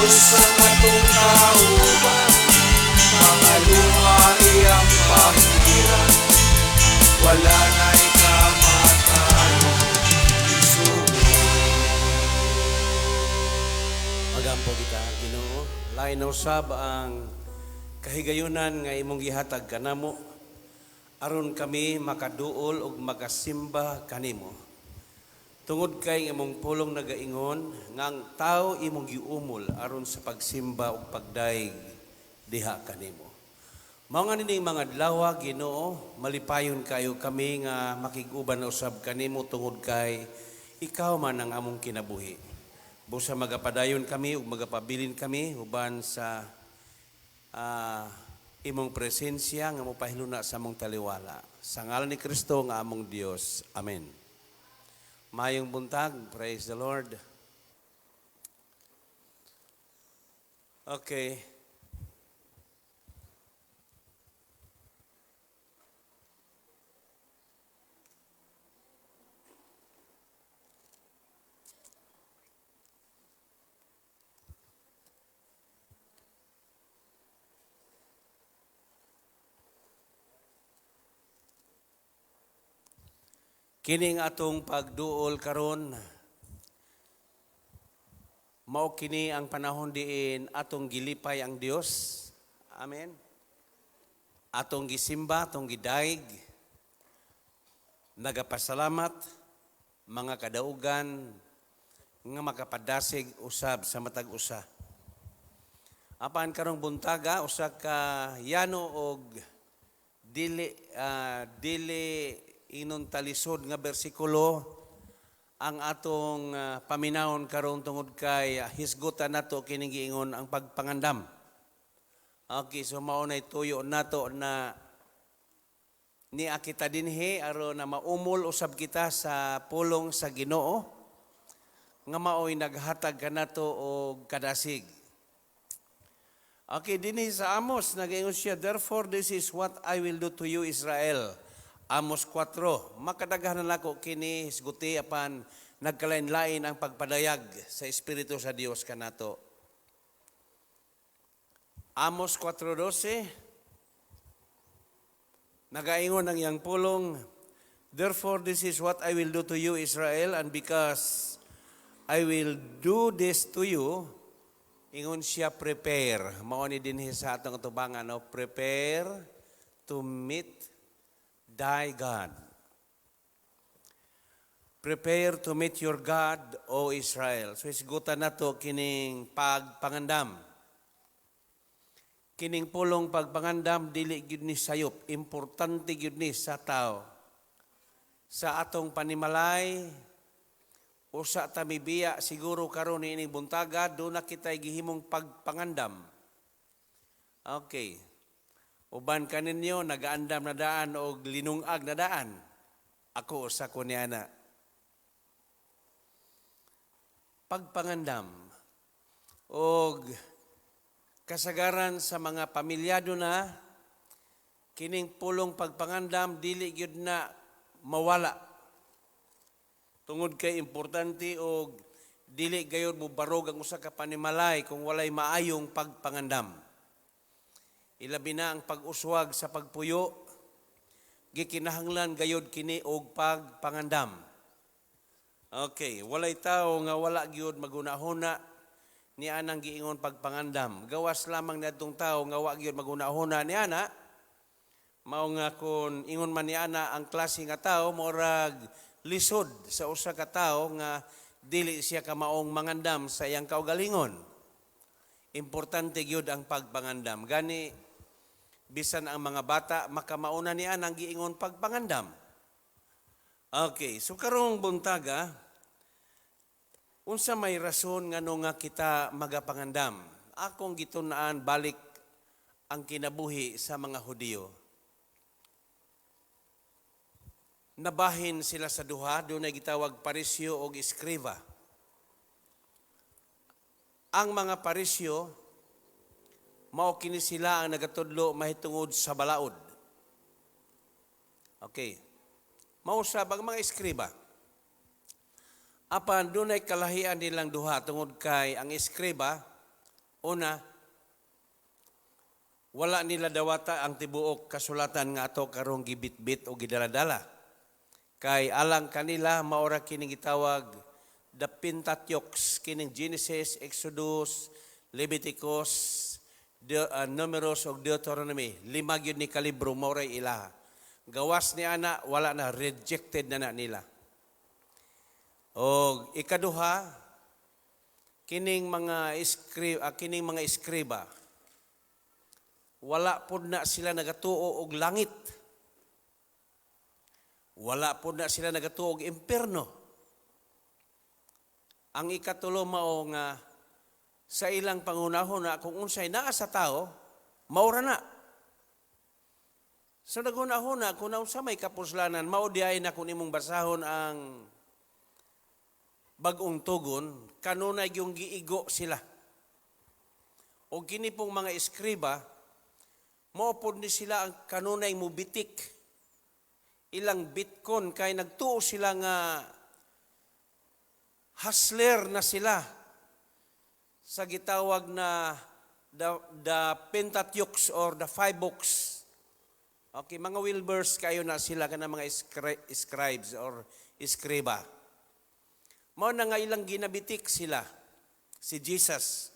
Diyos ang atong kauban, mga luha iyang pahiran, wala na'y kamatayon isugo. Magampo kita, Ginoo. Lain na usab ang kahigayunan nga imong gihatag kanamo aron kami makaduol ug makasimba kanimo. Tungod kay imong pulong nagaingon nga ang tao imong giumol aron sa pagsimba ug pagdayeg diha kanimo. Mao nga nining mga adlaw, Ginoo, malipayon kayo kami nga makig-uban usab kanimo tungod kay ikaw man ang among kinabuhi. Busa magapadayon kami ug magapabilin kami uban sa imong presensya nga mopahiluna sa among taliwala. Sa ngalan ni Kristo nga among Dios. Amen. Mayong buntag, praise the Lord. Okay. Kining atong pagduol karon, mao kini ang panahon diin atong gilipay ang Dios. Amen. Atong gisimba, atong gidayeg, nagapasalamat mga kadaugan nga makapadasig usab sa matag usa. Apan karong buntaga usa ka yano og dili inon talisod nga bersikulo ang atong paminawon karon tungod kay hisgutan nato kining giingon ang pagpangandam. Okay, so mao nay tuyo nato na niya kita dinhi aron na maumol usab kita sa pulong sa Ginoo nga maoy naghatag kanato og kadasig. Okay, dinhi sa Amos nagaingon siya, therefore this is what I will do to you, Israel. Amos 4, makadaghan na nako kini hisguti apan nagkalain-lain ang pagpadayag sa Espiritu sa Dios kanato. Amos 4:12, nagaingon ang iyang pulong, therefore this is what I will do to you, Israel, and because I will do this to you, ingon siya, prepare. Mao ni dinhi sa atong atubangan, no? Prepare to meet thy God. Prepare to meet your God, O Israel. So isgutan nato kining pagpangandam. Kining pulong pagpangandam dili gyud ni sayop, importante gyud ni sa tao. Sa atong panimalay, usa ta mibiya siguro karon niining buntaga, do na kita'y gihimong pagpangandam. Okay. Uban kaninyo nagaandam na daan og linungag na daan. Ako usa ko niana. Pagpangandam og kasagaran sa mga pamilyado na kining pulong pagpangandam dili gyud na mawala. Tungod kay importante og dili gayud mobarog ang usa ka panimalay kung walay maayong pagpangandam. Ilabi na ang pag-uswag sa pagpuyo, gikinahanglan gayud kini og pagpangandam. Okay, walay tawo nga wala gyud magunahuna ni anang giingon pagpangandam. Gawas lamang niadtong tawo nga wa gyud magunahuna ni ana, mao nga kun ingon man ni ana ang klase nga tawo murag lisod sa usa ka tawo nga dili siya kamaong mangandam sa iyang kaugalingon. Importante gyud ang pagpangandam. Gani bisan ang mga bata makamauna ni anang giingon pagpangandam. Okay, so karong buntaga, unsa may rason ngano nga kita magapangandam? Akong gitun-an balik ang kinabuhi sa mga Hudiyo. Nabahin sila sa duha, dunay gitawag Parisyo og Eskriba. Ang mga Parisyo, mao kini sila ang nagatudlo mahitungod sa balaod. Okay. Mao sab ang mga eskriba. Apan dunay kalahian nilang duha tungod kay ang eskriba Una, wala nila dawata ang tibuok kasulatan nga ato karong gibitbit o gidaladala. Kay alang kanila maora kining gitawag the Pentateuch, kining Genesis, Exodus, Leviticus, Numeros ug Deuteronomy. Lima gyud ni kalibro maoray ilaha. Gawas ni ana, wala na, rejected na na nila. Og ikaduha, kining mga eskriba, wala pod na sila nagatuo og langit. Wala pod na sila nagatuo og impierno. Ang ikatulo mao nga sa ilang panghunahuna, kung unsay naa sa tao, maura na. So naghuna-huna kung naunsa may kapuslanan, mao diay na kung imong basahon ang Bag-ong Tugon, kanunay yung giigo sila. O kini pong mga eskriba, mao pod ni sila ang kanunay mubitik. Ilang bitkon kay nagtuo sila nga hustler na sila sa gitawag na the Pentateuch or the five books. Okay, mga well-versed kayo na sila kana mga scribes or eskriba. Mao na nga ilang ginabitik sila, si Jesus.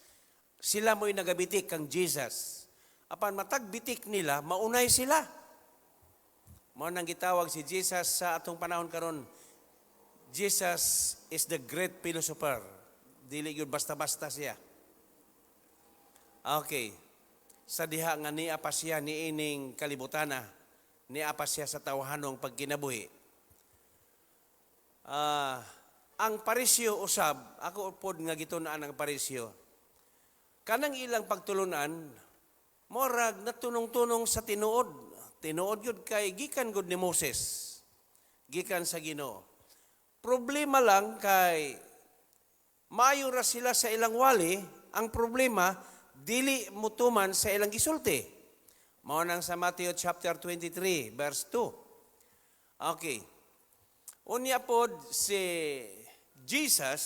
Sila mo'y nagabitik kang Jesus. Apan matag bitik nila, maunay sila. Mao nang gitawag si Jesus sa atong panahon karon, Jesus is the great philosopher. Dili gyud basta-basta siya. Okay. Sa diha nga niya pa siya niining kalibutana, niya pa siya sa tawhanong pagkinabuhi. Ang Pariseo usab, ako pod nga gitun-an ang Pariseo. Kanang ilang pagtulunan, morag natunong-tunong sa tinuod. Tinuod yun kay gikan gud ni Moses. Gikan sa Ginoo. Problema lang kay maayo ra sila sa ilang wali, ang problema dili mutuman sa ilang gisulti. Mao nang sa Matthew chapter 23 verse 2. Okay. Unya pod si Jesus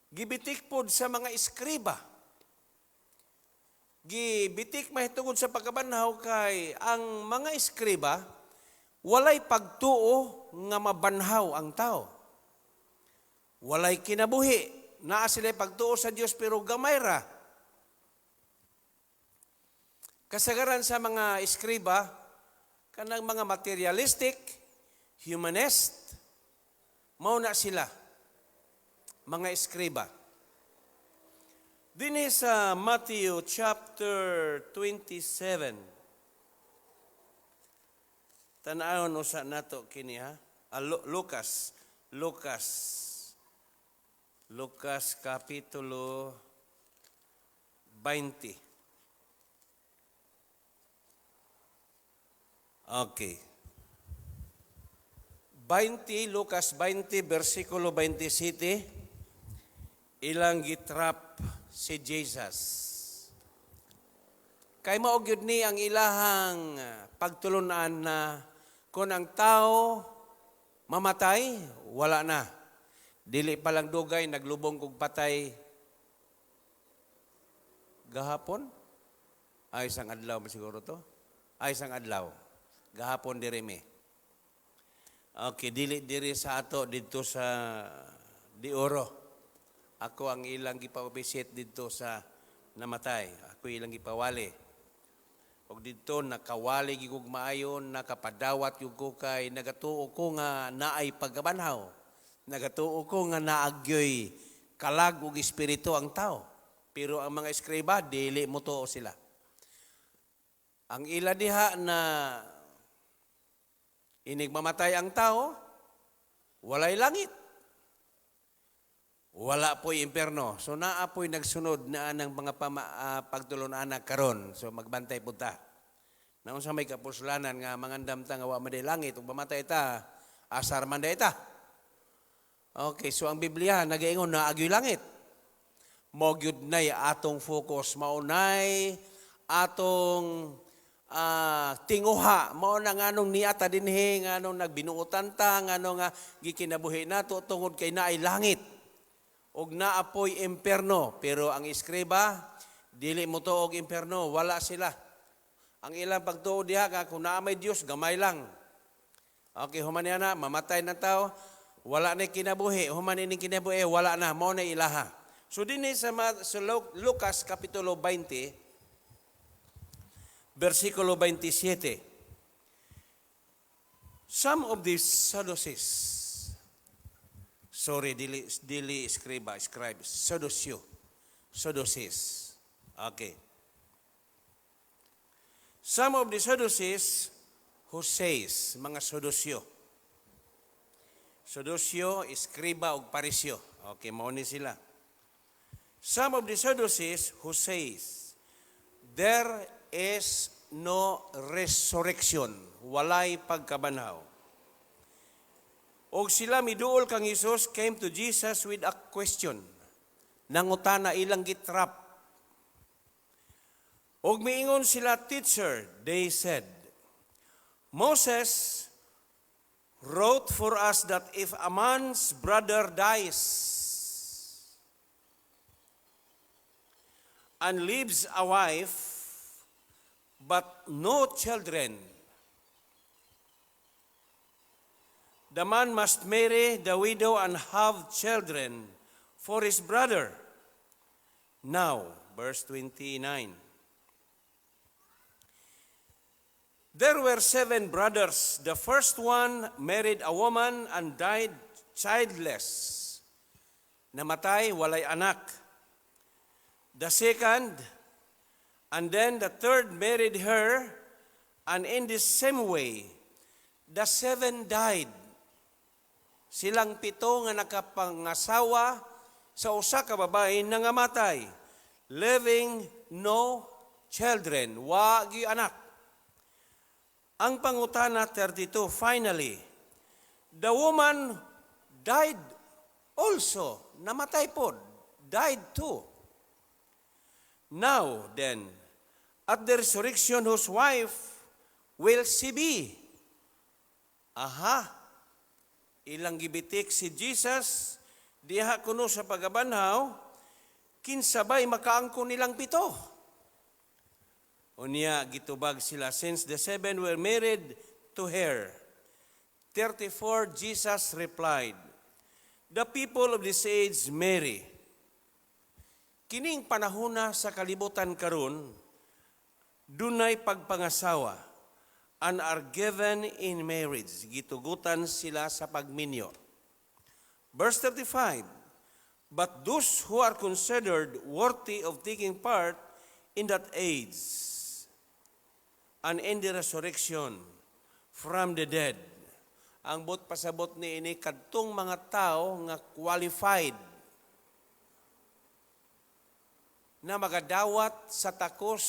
gibitik pod sa mga eskriba. Gibitik mahitungod sa pagkabanhaw kay ang mga eskriba walay pagtuo nga mabanhaw ang tao. Walay kinabuhi. Naa sila pagtuo sa Dios pero gamay ra. Kasagaran sa mga eskriba, kanang mga materialistic, humanist, mao na sila, mga eskriba. Dinhi sa Matthew chapter 27, tan-awon usa nato kini ha. Lucas kapitulo 20. Okay. 20, Lucas 20, versikulo 27, ilang gitrap si Jesus. Kay mao gyud ni ang ilahang pagtulunan na kung ang tao mamatay, wala na. Dili pa lang dugay, naglubong kog patay gahapon. Ay, isang adlaw ba siguro to? Ay, isang adlaw. Gahapon diri mi. Okay, dili diri sa ato didto sa Dioro. Ako ang ilang gipa-officiate didto sa namatay. Ako ilang gipawali. Og didto nakawali gyud kog maayon, nakapadawat gyud ko kay nagatuo ko nga naay pagkabanhaw. Nagatuo ko nga naagyoy kalag ug espiritu ang tao. Pero ang mga eskriba dili motuo sila. Ang ila diha na inig mamatay ang tao, walay langit. Wala po'y impyerno. So naa po'y nagsunod na anang mga pagtulon-anak karon. So magbantay po ta. Naunsa may kapuslanan nga mangandam ta nga wa man day langit ug mamatay ta, asar man day ta. Okay, so ang Biblia nagaingon na agyoy langit. Mao gyud nay atong focus, maunay atong tinguha, mao na nganong niata dinhi, nganong nagbinuotan ta, nganong nga gikinabuhi nato tungod kay naay langit. Ug naa poy imperno, pero ang eskriba dili motuo og imperno, wala sila. Ang ilang pagtuo diha ka kung naa may Dios, gamay lang. Okay, human niya na, mamatay na tao, wala na kinabuhi, human ining kinabuhi, wala na, mao na ilaha. So dinhi sa Lucas Kapitulo 20, versikulo 27. Some of these Sadducees, sorry, dili escriba, scribe, Sadduceo, Sadducees. Okay. Some of the Sadducees who says, mga Sadduceo. Sadduceo, eskriba ug Pariseo. Okay, mao ni sila. Some of the Sadducees who says, there is no resurrection, walay pagkabanhaw. Og sila miduol kang Jesus, came to Jesus with a question. Nangutana, ilang gitrap. Og miingon sila, "Teacher," they said, "Moses wrote for us that if a man's brother dies and leaves a wife but no children, the man must marry the widow and have children for his brother." Now, verse 29. There were seven brothers. The first one married a woman and died childless. Namatay, walay anak. The second, and then the third married her, and in the same way, the seven died. Silang pito nga nakapangasawa sa usa ka babae nangamatay, leaving no children, wa gyud anak. Ang pangutana 32, finally, the woman died also, namatay pod, died too. Now then, at the resurrection, whose wife will she be? Aha, ilang gibitik si Jesus, diha kuno sa pagabanhaw, kinsabay makaangkon nilang pito. Unya, gitubag sila, since the seven were married to her. 34, Jesus replied, "The people of this age marry." Kining panahona sa kalibutan karon, dunay pagpangasawa and are given in marriage. Gitugutan sila sa pagminyo. Verse 35, but those who are considered worthy of taking part in that age and in the resurrection from the dead. Ang buot pasabot ni ini, kadtong mga tao nga qualified na magadawat sa takos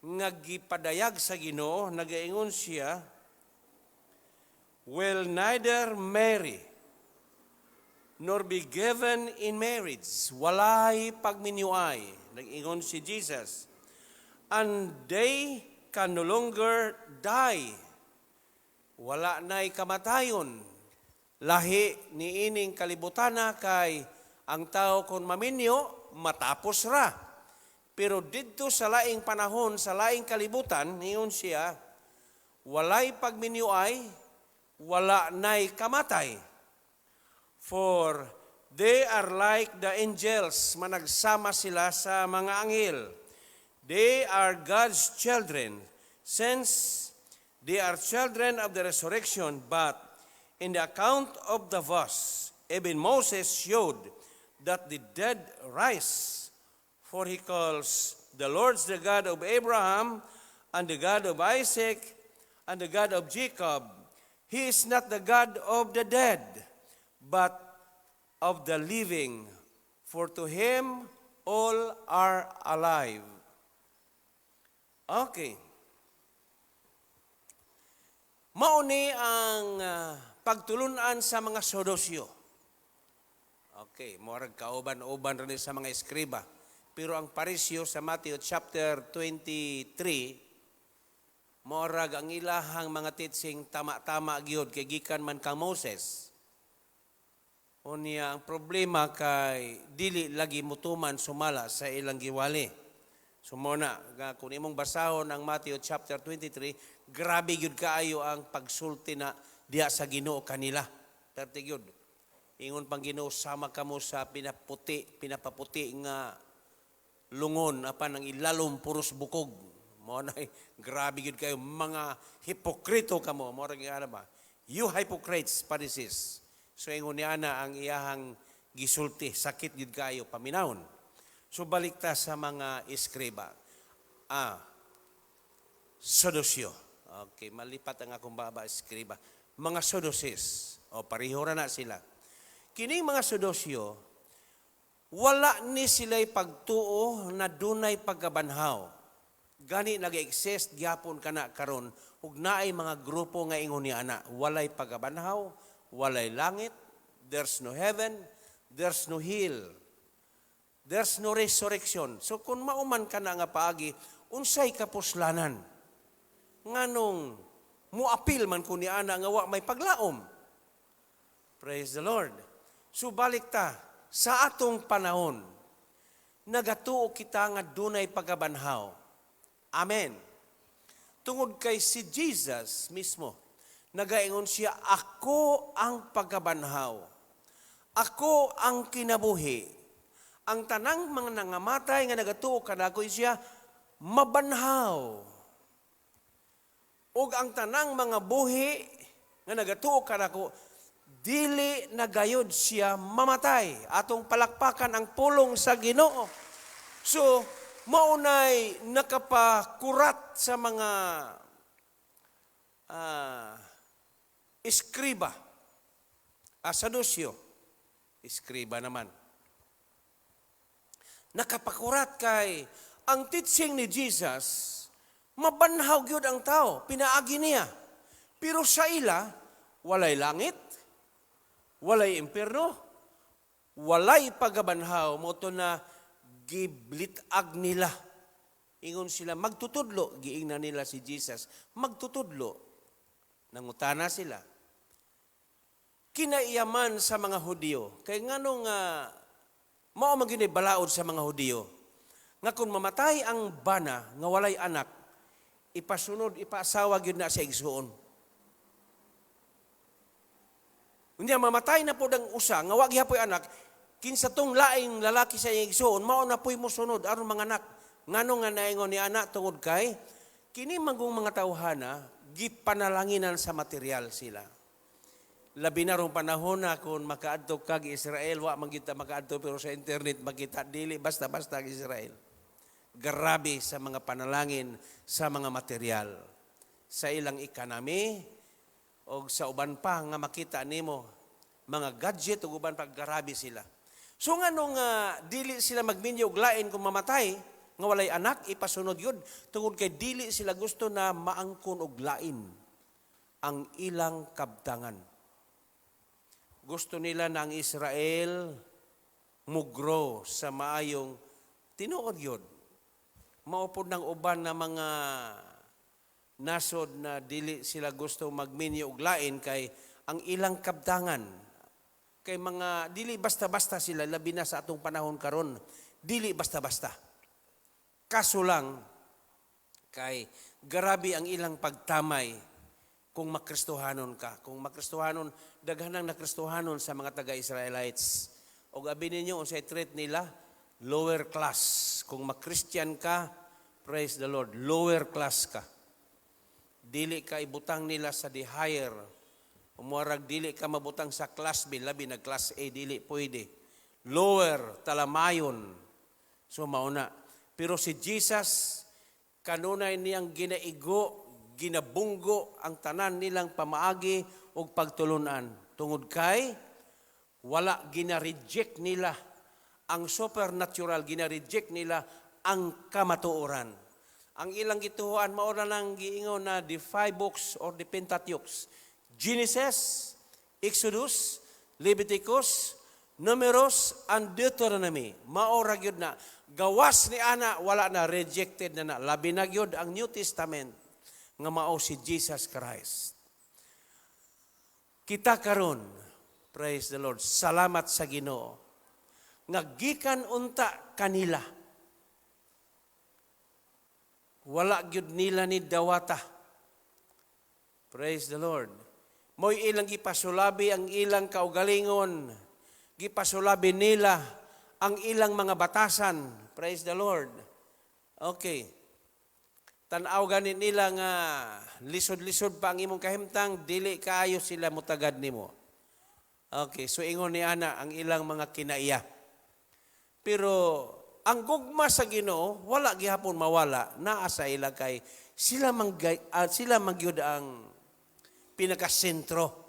nga gipadayag sa Ginoo, nagaingon siya, will neither marry nor be given in marriage. Walay pagminyuay. Nag-ingon si Jesus. And they can no longer die. Wala na'y kamatayon. Lahi ni ining kalibutana kay ang tao kung maminyo, matapos ra. Pero didto sa laing panahon, sa laing kalibutan, niyon siya, walay pagminyuay, wala na'y kamatay. For they are like the angels, managsama sila sa mga anghel. They are God's children, since they are children of the resurrection, but in the account of the verse, even Moses showed that the dead rise, for he calls the Lord the God of Abraham and the God of Isaac and the God of Jacob. He is not the God of the dead, but of the living, for to him all are alive. Okay. Mao ni ang pagtulunan sa mga Saduseo. Okay, murag kauban-uban rin sa mga eskriba. Pero ang Pariseo sa Matthew chapter 23, murag ang ilahang mga teaching tama-tama gyud kay gikan man kang Moses. Unya, ang problema kay dili lagi mutuman sumala sa ilang giwali. So mao na, nga kung imong basahon ang Matthew chapter 23, grabe gyud kaayo ang pagsulti na diha sa Ginoo kanila. Perti gyud. Ingon pang Ginoo, sama kamo sa pinaputi, pinapaputi nga lungon apan ang ilalom puros bukog. Mao na grabe gyud kayo, mga hipokrito kamo. Mao ra gyud ba? "You hypocrites, Pharisees." So ingon niya na ang iyahang gisulti, sakit gyud kayo paminawon. So balik ta sa mga eskriba. Saduseo. Okay, malipat ang akong baba, eskriba. Mga Sadducees. O, pareho ra na sila. Kining mga Saduseo, wala ni sila'y pagtuo na dunay pagkabanhaw. Gani nag-exist gyapon kana karon ug naay mga grupo nga ingon ni ana, walay pagkabanhaw, walay langit, there's no heaven, there's no hell. There's no resurrection. So kung mauman ka na nga paagi, unsay kapuslanan? Nganong muapil man ko ni ana nga wa may paglaom? Praise the Lord. So balik ta sa atong panahon. Nagatuo kita nga dunay pagkabanhaw. Amen. Tungod kay si Jesus mismo, nagaingon siya, "Ako ang pagkabanhaw. Ako ang kinabuhi. Ang tanang mga nangamatay nga nagatuo kanako siya, mabanhaw. Ug ang tanang mga buhi nga nagatuo kanako, dili na gayod siya mamatay." Atong palakpakan ang pulong sa Ginoo. So, maunay nakapakurat sa mga eskriba, Saduseo, eskriba naman. Nakapakurat kay ang teaching ni Jesus, mabanhaw gyud ang tao, pinaagi niya. Pero sa ila, walay langit, walay impierno, walay pagabanhaw, mao to na giblitag nila. Ingon sila, "Magtutudlo," giingnan nila si Jesus, "Magtutudlo." Nangutana sila. Kinaiyaman sa mga Hudiyo, kay nganong mao man gyud balaod sa mga Hudiyo, nga kung mamatay ang bana nga walay anak, ipasunod, ipaasawa gyud na sa igsuon. Unya mamatay na pod ang usa nga wa gihapoy anak, kinsa tong laing lalaki sa iyang igsuon, mao na po'y mosunod aron mga anak. Ngano nga naingon ni anak? Tungod kay kini manggong mga tawhana, gipanalanginan sa material sila. Labi na rong panahon na kung makaadto kag Israel, wa man kita makaadto pero sa internet makita, dili basta-basta ang Israel. Grabe sa mga panalangin sa mga material. Sa ilang economy o sa uban pa nga makita nimo mga gadget ug uban pa, grabe sila. So nganong dili sila magminyo og lain kung mamatay nga walay anak, ipasunod yun tungod kay dili sila gusto na maangkon og lain ang ilang kabtangan. Gusto nila na ang Israel mugro sa maayong tinuod yun. Mao pod ng uban na mga nasod na dili sila gusto magminyo og lain kay ang ilang kabtangan, kay mga dili basta-basta sila, labi na sa atong panahon karon, dili basta-basta. Kaso lang kay grabe ang ilang pagtamay kung makristohanon ka. Kung makristohanon, daghanang nakristohanon sa mga taga-Israelites. O abi ninyo unsay treat nila, lower class. Kung makristiyan ka, praise the Lord, lower class ka. Dili ka ibutang nila sa the higher. Umuarag dili ka mabutang sa class B, labi na class A, dili pwede. Lower, talamayon. So mauna. Pero si Jesus, kanunay niyang ginaigo, ginabunggo ang tanan nilang pamaagi ug pagtulunan. Tungod kay wala, gina-reject nila ang supernatural, gina-reject nila ang kamatuoran. Ang ilang gituohan, mao na lang giingon na the five books or the Pentateuch. Genesis, Exodus, Leviticus, Numeros, and Deuteronomy. Mao ra gyud na. Gawas ni ana, wala na, rejected na na. Labi na gyud ang New Testament nga mao si Jesus Christ. Kita karon, Praise the Lord. Salamat sa Ginoo. Nga gikan unta kanila. Wala gyud nila ni dawata. Praise the Lord. Mo'y ilang gipasulabi ang ilang kaugalingon. Gipasulabi nila ang ilang mga batasan. Praise the Lord. Okay. Tan-aw gani nila nga lisod-lisod pa ang imong kahimtang, dili kaayo sila mutagad nimo. Okay, so ingon ni ana ang ilang mga kinaiya. Pero ang gugma sa Ginoo wala gihapon mawala, naa sa ila kay sila man gyud ang pinakasentro.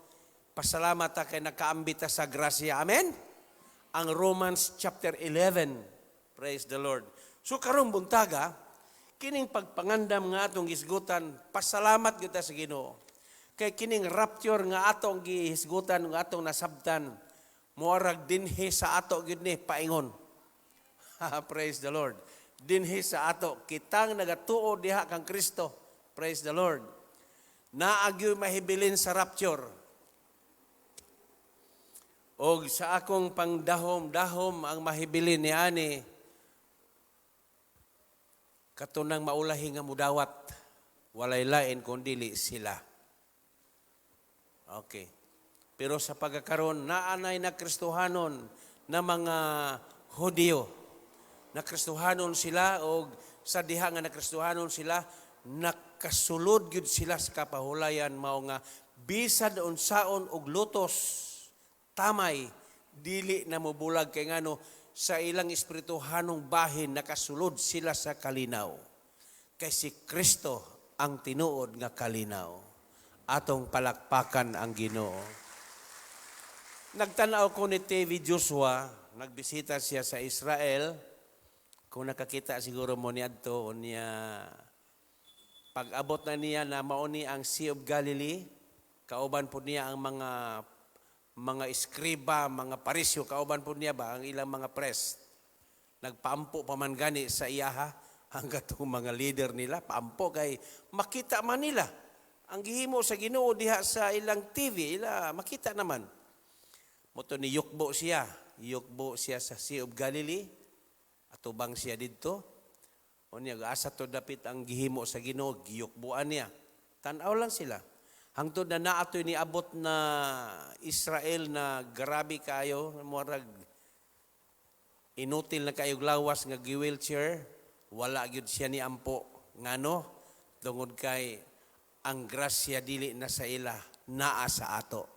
Pasalamat ta kay nakaambit ta sa grasya. Amen. Ang Romans chapter 11. Praise the Lord. So karong buntaga, kining pagpangandam nga atong gisgutan, pasalamat gyud ta sa Ginoo. Kay kining rapture nga atong gihisgutan, nga atong nasabtan, moarag dinhi sa ato gyud ni paingon. Praise the Lord. Dinhi sa ato kitang nagatuo diha kang Kristo. Praise the Lord. Naa gyoy mahibilin sa rapture. Og sa akong pangdahom-dahom, ang mahibilin ni ani katunang maulahi nga mudawat, walay lain kun dili sila. Okay. Pero sa pagkakaroon, naanay na Kristohanon na mga Hudiyo. Na Kristohanon sila og sa diha nga nakristohanon sila, nakasulod gyud sila sa kapahulayan, mao nga bisan unsaon og lutos tamay, dili na mobulag, kay ngano sa ilang espirituhanong bahin nakasulod sila sa kalinaw. Kay si Kristo ang tinuod nga kalinaw. Atong palakpakan ang Ginoo. Nagtanaw ko ni TV Joshua, nagbisita siya sa Israel. Kung nakakita siguro mo niadto niya, pag-abot na niya na mao ni ang Sea of Galilee, kauban po niya ang mga eskriba, mga Pariseo, kauban po niya ba ang ilang mga priest. Nagpaampo pa man gani sa iyaha ang katong mga leader nila, paampo kay makita man nila ang gihimo sa Ginoo diha sa ilang TV, ila makita naman. Mao to ni yukbo siya, yukbo siya sa Sea of Galilee, atubang siya didto. Unya asa to dapit ang gihimo sa Ginoo, giyukbuan niya. Tan-aw lang sila. Hangtod na naatoy niabot na Israel na grabe kayo, murag inutil na kayo lawas nga gi-wheelchair, wala gyud siya ni ampo. Ngano? Tungod kay ang grasya dili na sa ila, naa sa ato.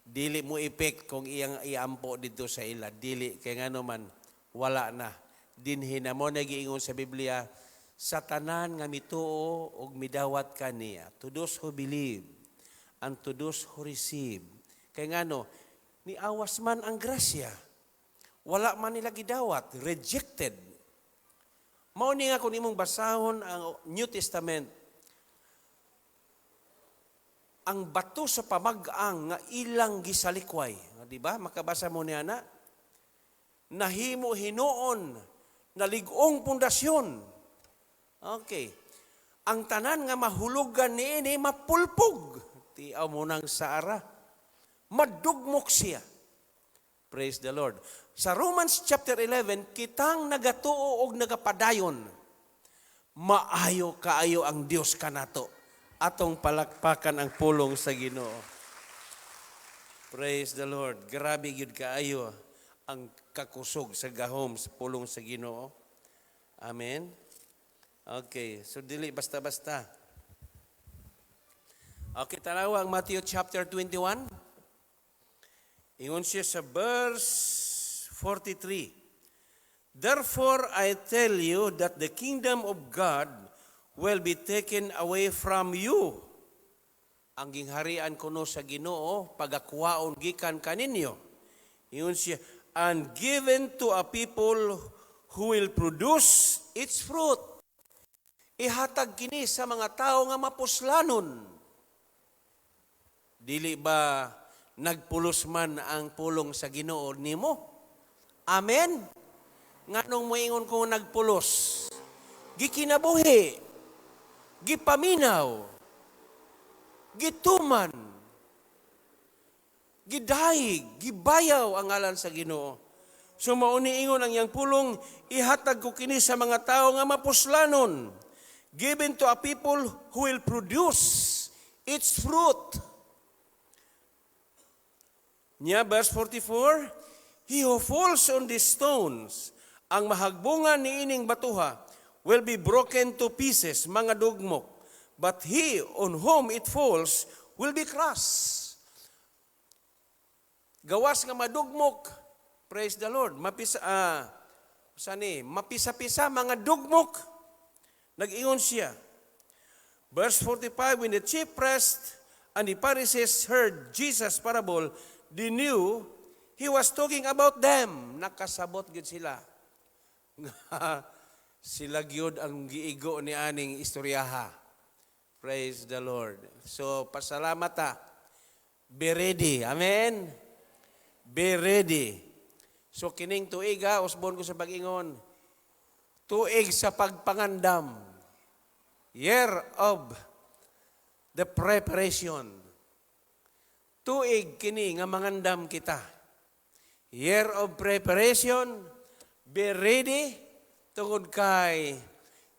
Dili mo epek kung iyang iampo dito sa ila. Dili, kay ngano man, wala na. Dinhi na mo nagiingon sa Biblia, sa tanan nga mituo og midawat kaniya. To those who believe and to those who receive. Kay ngano, niawas man ang grasya. Wala man nila gidawat, rejected. Mao ni nga kung imong basahon ang New Testament, ang bato sa pamag-ang nga ilang gisalikway. Di ba? Makabasa mo niya na. Nahimo hinuon na lig-ong pundasyon. Okay. Ang tanan nga mahulugan niini mapulpog. Tiaw mo nang saara. Madugmok siya. Praise the Lord. Sa Romans chapter 11, kitang nagatuo og nagapadayon, maayo kaayo ang Dios kanato. Atong palakpakan ang pulong sa Ginoo. Praise the Lord. Grabe gyud kaayo ang kakusog sa gahom sa pulong sa Ginoo. Amen. Okay, so dili basta-basta. Okay, tanawa ang Matthew chapter 21. Ingon siya sa verse 43. "Therefore I tell you that the kingdom of God will be taken away from you." Ang gingharian kuno sa Ginoo pagakuhaon gikan kaninyo. Ingon siya, "and given to a people who will produce its fruit." Ihatag kini sa mga tao nga mapuslanon. Dili ba nagpulos man ang pulong sa Ginoo nimo? Amen. Nganong moingon ko nagpulos? Gikinabuhi, gipaminaw, gituman, Gidayeg, gibayaw ang ngalan sa Ginoo. So mao ni ingon ang iyang pulong, ihatag ko kini sa mga tao nga mapuslanon. Given to a people who will produce its fruit. Nya, verse 44, "He who falls on these stones," ang mahagbungan ni ining batuha, "will be broken to pieces," mga dugmok. "But he on whom it falls will be crushed." Gawas nga madugmok, praise the Lord, mapisa, sani, mapisa-pisa, mga dugmok. Nag-ingon siya. Verse 45, "When the chief priest and the Pharisees heard Jesus' parable, they knew he was talking about them." Nakasabot gyud sila. Sila gyud ang giigo ni aning istoryaha. Praise the Lord. So, pasalamat ta. Be ready. Amen? Be ready. So, kining tuiga, usbon ko sa pag-ingon, tuig sa pagpangandam. Year of the preparation. Tuig kini nga mangandam kita. Year of preparation, be ready, tungod kay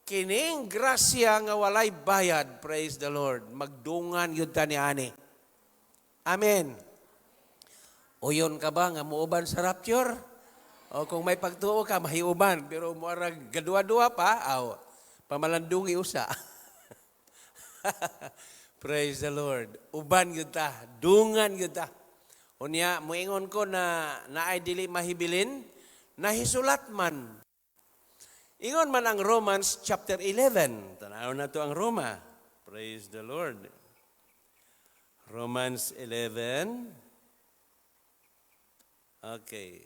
kining grasya nga walay bayad, praise the Lord, magdungan gyud ta ni ani. Amen. Uyon ka ba nga muuban sa rapture? O kung may pagtuo ka, mahiuban. Pero muarag gadua-dua pa, aw, pamalandungi usa. Praise the Lord. Uban gyud ta, dungan gyud ta. Unya, muingon ko na naay dili mahibilin, nahisulat man. Ingon man ang Romans chapter 11. Tanaw na to ang Roma. Praise the Lord. Romans 11. Okay.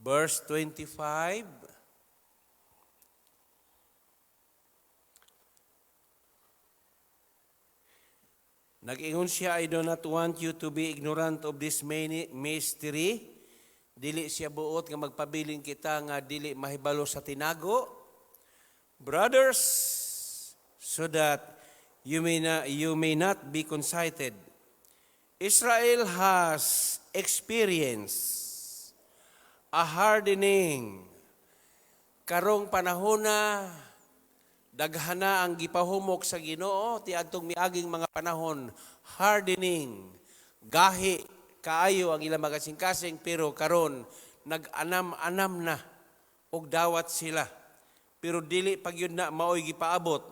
Verse 25. Nag-ingon siya, "I do not want you to be ignorant of this many mystery." Dili siya buot nga magpabilin kita nga dili mahibalo sa tinago. "Brothers, so that you may not be conceited. Israel has experienced a hardening." Karong panahona, daghana ang gipahumok sa Ginoo ti adtong miaging mga panahon, hardening. Gahi kaayo ang ilang makasing-kasing, pero karon nag-anam-anam na og dawat sila. Pero dili pa gyud na maoy gipaabot.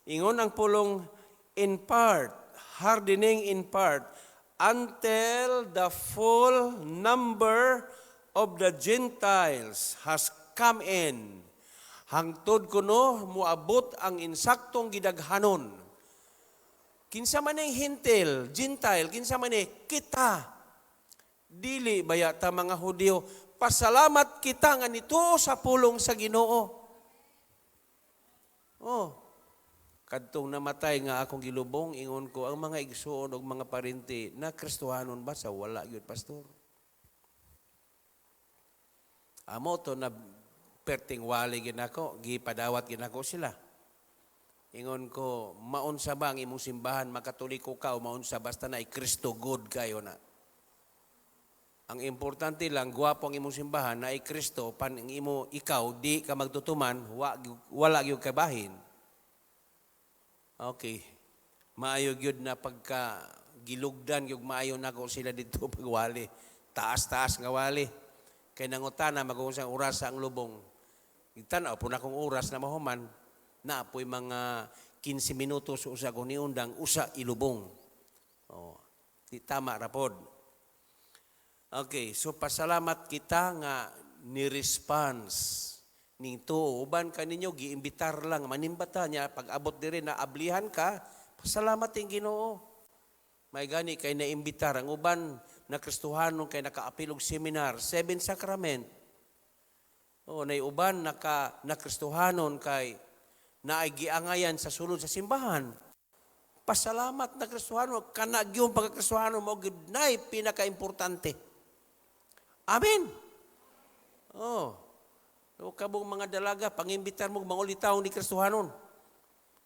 Ingon ang pulong, "in part, hardening in part, until the full number of the Gentiles has come in." Hangtod kuno muabot ang insaktong gidaghanon. Kinsa man ang Hentil, Gentile, kinsa man ni kita. Dili baya ta mga Hudiyo? Pasalamat kita nga nituo sa pulong sa Ginoo. Oh. Kadtong namatay nga akong gilubong, ingon ko, ang mga igsuon og mga parinti na Kristohanon ba sa wala gyud, pastor? Amo to na perting wali ginako, gipadawat ginako sila. Ingon ko, maunsa ba ang imong simbahan, makatoliko ka o maunsa, basta na Kristo good kayo na. Ang importante lang, gwapo ang imong simbahan, na Kristo, pan ang imo, ikaw, di ka magtutuman, wala gyud kabahin. Okay. Maayo gyud na pagka gilugdan, gyud maayo nako sila dito pagwali. Taas-taas nga wali. Kay nangutana, magungusang oras ang lubong. Tanaw po na akong oras na mahuman, na po'y mga 15 minutos usa ko niundang, usa ilubong. Oh, di tama rapod. Okay, so pasalamat kita nga ni response ning tuo. Uban kaninyo giimbitar lang manimbata niya pag abot diri na ablihan ka, pasalamat ting Ginoo. May gani kay naimbitar ang uban na Kristohanon kay nakaapil og seminar, seven sacrament. O nay uban naka na Kristohanon kay naay giangayan sa sulod sa simbahan. Pasalamat na Kristohano, kana gyud pagka-Kristohano mo gyud nay pinakaimportante. Amen. Oh. O kabong mga dalaga, pangimbitar mo mangulitaw ni Kristohanon.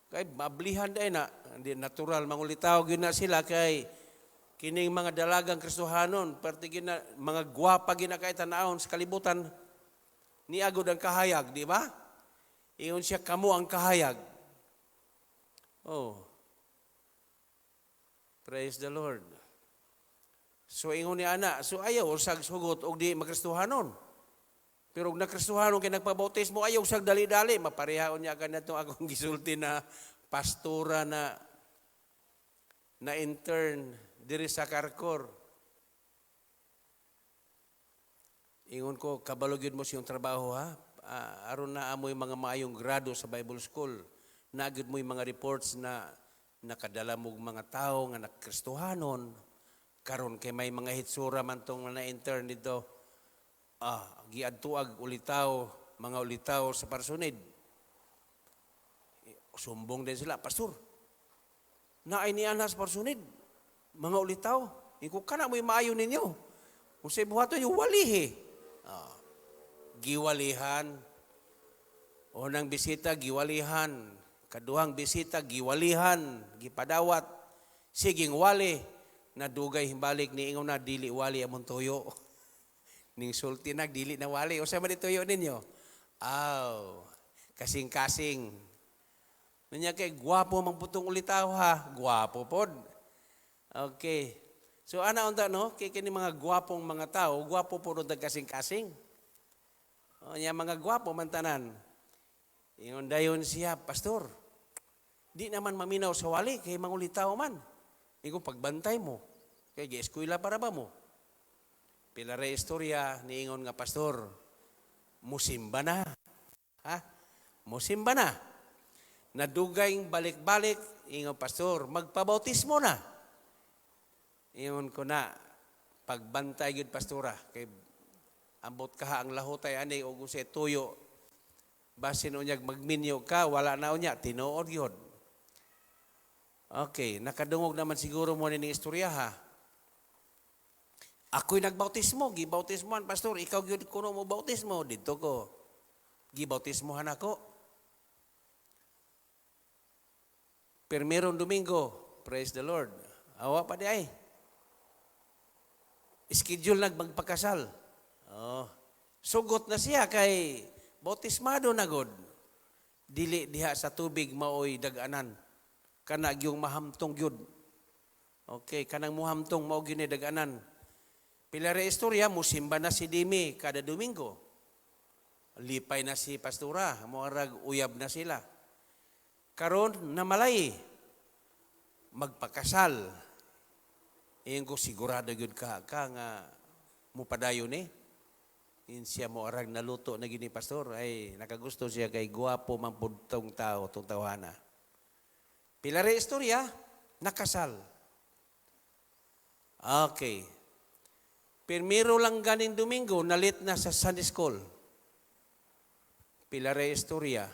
Kay mablihan dai na, hindi natural mangulitaw gyud na sila kay kining mga dalagang Kristohanon, perti gyud na mga gwapa gyud na kay tan-awon sa kalibutan. Niagod ang kahayag, di ba? Ingon siya, kamo ang kahayag. Oh. Praise the Lord. So ingon ni ana, so ayaw usag sugot og di makristohanon. Pero og nakristohanon kay nagpabautismo, ayaw usag dali-dali, mapareha unya kanatong akong gisulti na pastora na na intern diri sa Karkor. Ingon ko, kabalo gyud mo siyang trabaho ha. Aron na amoy mga maayong grado sa Bible School. Nagyud mo yung mga reports na nakadala mo mga tao nga nakristohanon. Karon kay may mga hitsura man tong na intern dito. Giadtuag ulitaw, mga ulitaw sa Parsunid. Sumbong din sila, "Pastor, naay ni ana sa Parsunid, mga ulitaw." Iko kana mo'y maayo ninyo. Kung sa buhaton yung walihi. Giwalihan. Unang bisita, giwalihan. Kaduhang bisita, giwalihan. Gipadawat. Siging wali. Nadugay himbalik ni ingon na, "Dili wali among tuyo." Ning sulti na, "Dili na wali." Usa man tuyo ninyo? Aw, kasing-kasing. Nanya kay gwapo mang putong ulitaw ha. Gwapo pod. Okay. So ana unta no, kay kini mga gwapong mga tao, gwapo pod unta kasing-kasing. O nya mga gwapo man tanan. Ingon dayon siya, "Pastor, di naman maminaw sa wali kay mangulitaw man." Ingon, "Pagbantay mo. Kay gi-eskwela para ba mo?" Pila ra istorya, niingon nga, "Pastor, musimba na." Ha? Musimba na. Nadugay balik-balik, ingon, "Pastor, magpabautismo na." Ingon ko na, "Pagbantay gyud, pastora, kay ambot ka ang lahutay ani og unsay tuyo. Basin unyag magminyo ka, wala na unya, tinuod gyud." Okay, nakadungog naman siguro mo ni istorya ha. Ako'y nagbautismo, gibautismohan, "Pastor, ikaw gyud kuno mo bautismo," didto ko. Gibautismohan ako. Pirmerong Domingo, praise the Lord. Awa pa di ay. Schedule nagmagpakasal. Oh. Sugot na siya kay bautismado na god. Dili diha sa tubig maoy dag-anan. Kana gyung mahamtong gyud. Okay, kanang muhamtong mao gyud ni dag-anan. Pila ra istorya, musimba na si Dimi kada Domingo. Lipay na si pastora, moarag uyab na sila. Karon namalay magpakasal. Ingon ko, "Sigurado gyud ka ka nga mupadayon ni." In siya mo arag naluto na gini, pastor, ay nakagusto siya kay guwapo man pud tong tao, tong tawhana. Pila ra istorya, nakasal. Okay. Primero lang ganing Domingo, nalit na sa Sunday School. Pila ra istorya,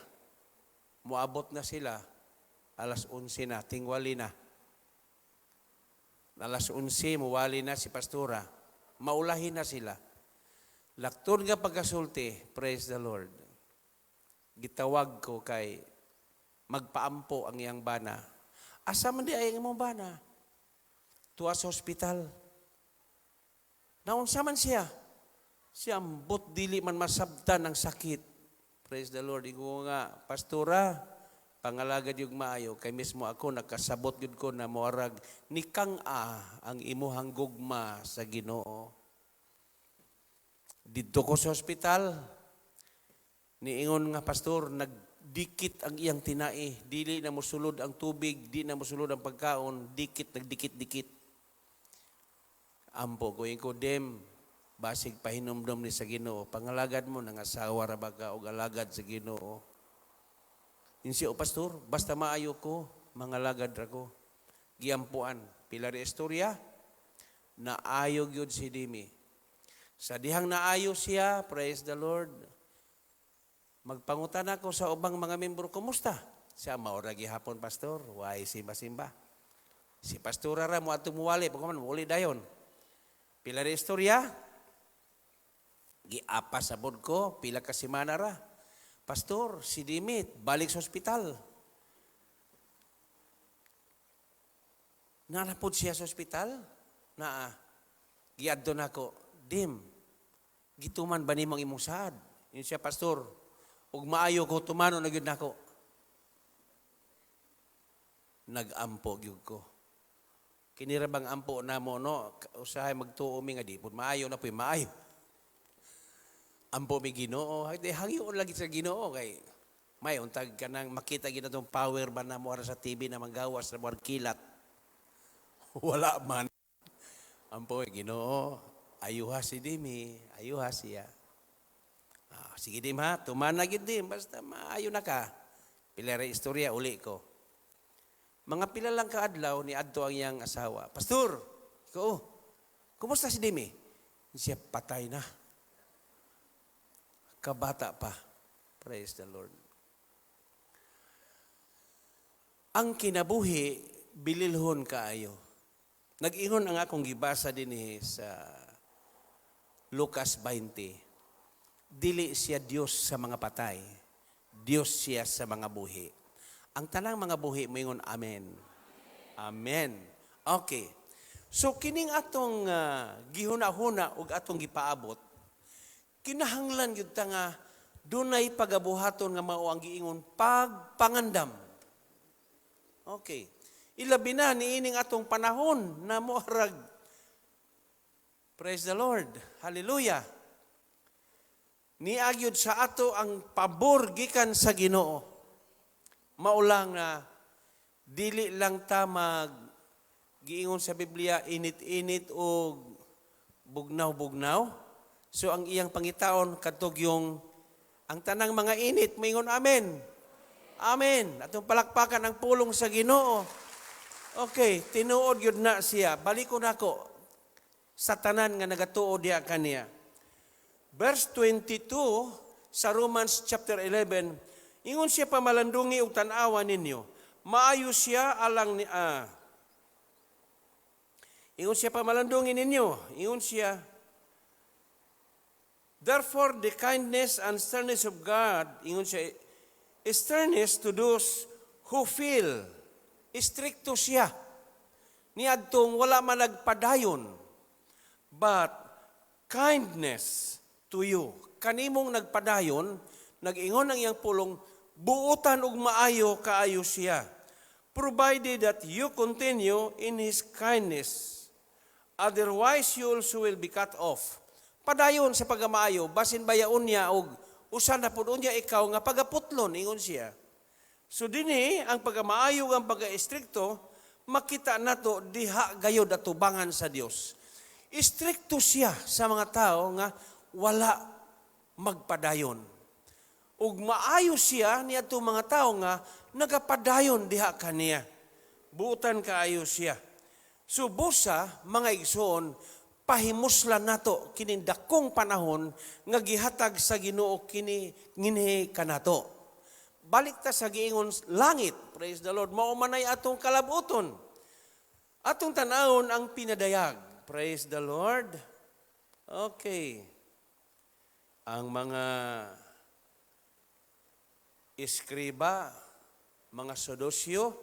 muabot na sila, alas 11 na, tingwali na. Alas 11, muwali na si pastora. Maulahin na sila. Lakton nga pagkasulti, praise the Lord. Gitawag ko kay magpaampo ang iyang bana. "Asa man di ay ang imong bana?" "Tuwa sa ospital." "Naunsa man siya?" "Siya ambot dili man masabtan ang sakit." Praise the Lord. Ingon nga, "Pastora, pangalagad yung maayo kay mismo ako nakasabot gyud ko na moarag nikang a ang imuhang gugma sa Ginoo." Didto ko sa ospital, niingon nga, "Pastor, nagdikit ang iyang tinai, dili na mosulod ang tubig, di na mosulod ang pagkaon, dikit, nagdikit-dikit." Ampo ko, ko, "Dem, basig pahinumdom ni sa Ginoo, pangalagad mo, nangasawa ra ba ka og alagad sa Ginoo?" Insi o, "Pastor, basta maayo ko, mangalagad ra ko." Giampuan, pila ri istorya, naayo gyud si Dimi. Sa dihang naayo siya, praise the Lord, magpangutan ako sa ubang mga membro, "Kumusta?" Siya, "Maura gihapon, pastor, why simba-simba." Si pastora ra mo atong muwali, pagkaman, muuli dayon. Pila ri istorya, giapa sa bod ko, pila ka semana ra. "Pastor, si Dimit, balik sa ospital." Naa na pod siya sa ospital? Naa. Giadto nako, "Dim, gituman ba nimo ang imong saad?" Ingon siya, "Pastor, ug maayo ko, tumanon na gyud nako." Nag-ampo gyud ko. Kini ra bang ampo namo, no? Usahay magtuo mi nga di pud maayo na puy maayo. Ampo mi Ginoo, di hangyoon lagi sa Ginoo kay may untag kanang makita gyud natong power ba na mo sa TV na manggawas na mo kilat. Wala man. Ampo Ginoo, ayuha si Dimi, ayuha siya. Ah, sige Dim ha, tumana gyud Dim, basta maayo na ka. Pila ra istorya, uli ko. Mga pila lang kaadlaw ni adto ang iyang asawa. "Pastor, ko, kumusta si Dimi?" Siya, "Patay na." Kabata pa. Praise the Lord. Ang kinabuhi, bililhon kaayo. Nag-ingon ang akong gibasa dinhi sa Lucas 20. Dili siya Dios sa mga patay. Dios siya sa mga buhi. Ang tanang mga buhi moingon amen. Amen. Okay. So kining atong gihuna-huna ug atong gipaabot, kinahanglan gyud ta nga dunay pagabuhaton nga mao ang giingon pagpangandam. Okay. Ilabi na niining atong panahon na moarag. Praise the Lord. Hallelujah. Niagyod sa ato ang pabor gikan sa Ginoo. Maulang na dili lang ta mag giingon sa Biblia init-init o bugnaw-bugnaw. So ang iyang pangitaon kadtog yung ang tanang mga init maingon amen. Amen. Atong palakpakan ang pulong sa Ginoo. Okay, tinuod yun na siya. Baliko nako sa tanan nga nagatuo diha kaniya. Verse 22 sa Romans chapter 11, ingon siya, "Pamalandungi ug tan-awa ninyo. Maayo siya alang ni." Ingon siya, "Pamalandungi ninyo." Ingon siya, "Therefore, the kindness and sternness of God," ingon siya, "sternness to those who feel." Istrikto siya. Niadtong wala man nagpadayon. "But kindness to you." Kanimong nagpadayon, nag-ingon ang iyang pulong, buutan og maayo kaayo siya. "Provided that you continue in His kindness. Otherwise, you also will be cut off." Padayon sa pagamaayo, basin bayaon niya og usa na pud unya ikaw nga pagaputlon, ingon siya. So dinhi ang pagamaayo, ang pagka-estrikto, makita nato diha gayod atubangan sa Dios. Istrikto siya sa mga tao nga wala magpadayon. Ug maayo siya niadto mga tao nga nagapadayon diha kaniya. Buutan kaayo siya. So busa, mga igsoon, pahimuslan nato kining dakong panahon nga gihatag sa Ginoo kini nginhi kanato. Balik ta sa giingon langit. Praise the Lord. Mao manay atong kalabuton. Atong tan-awon ang Pinadayag. Praise the Lord. Okay. Ang mga eskriba, mga Saduseo,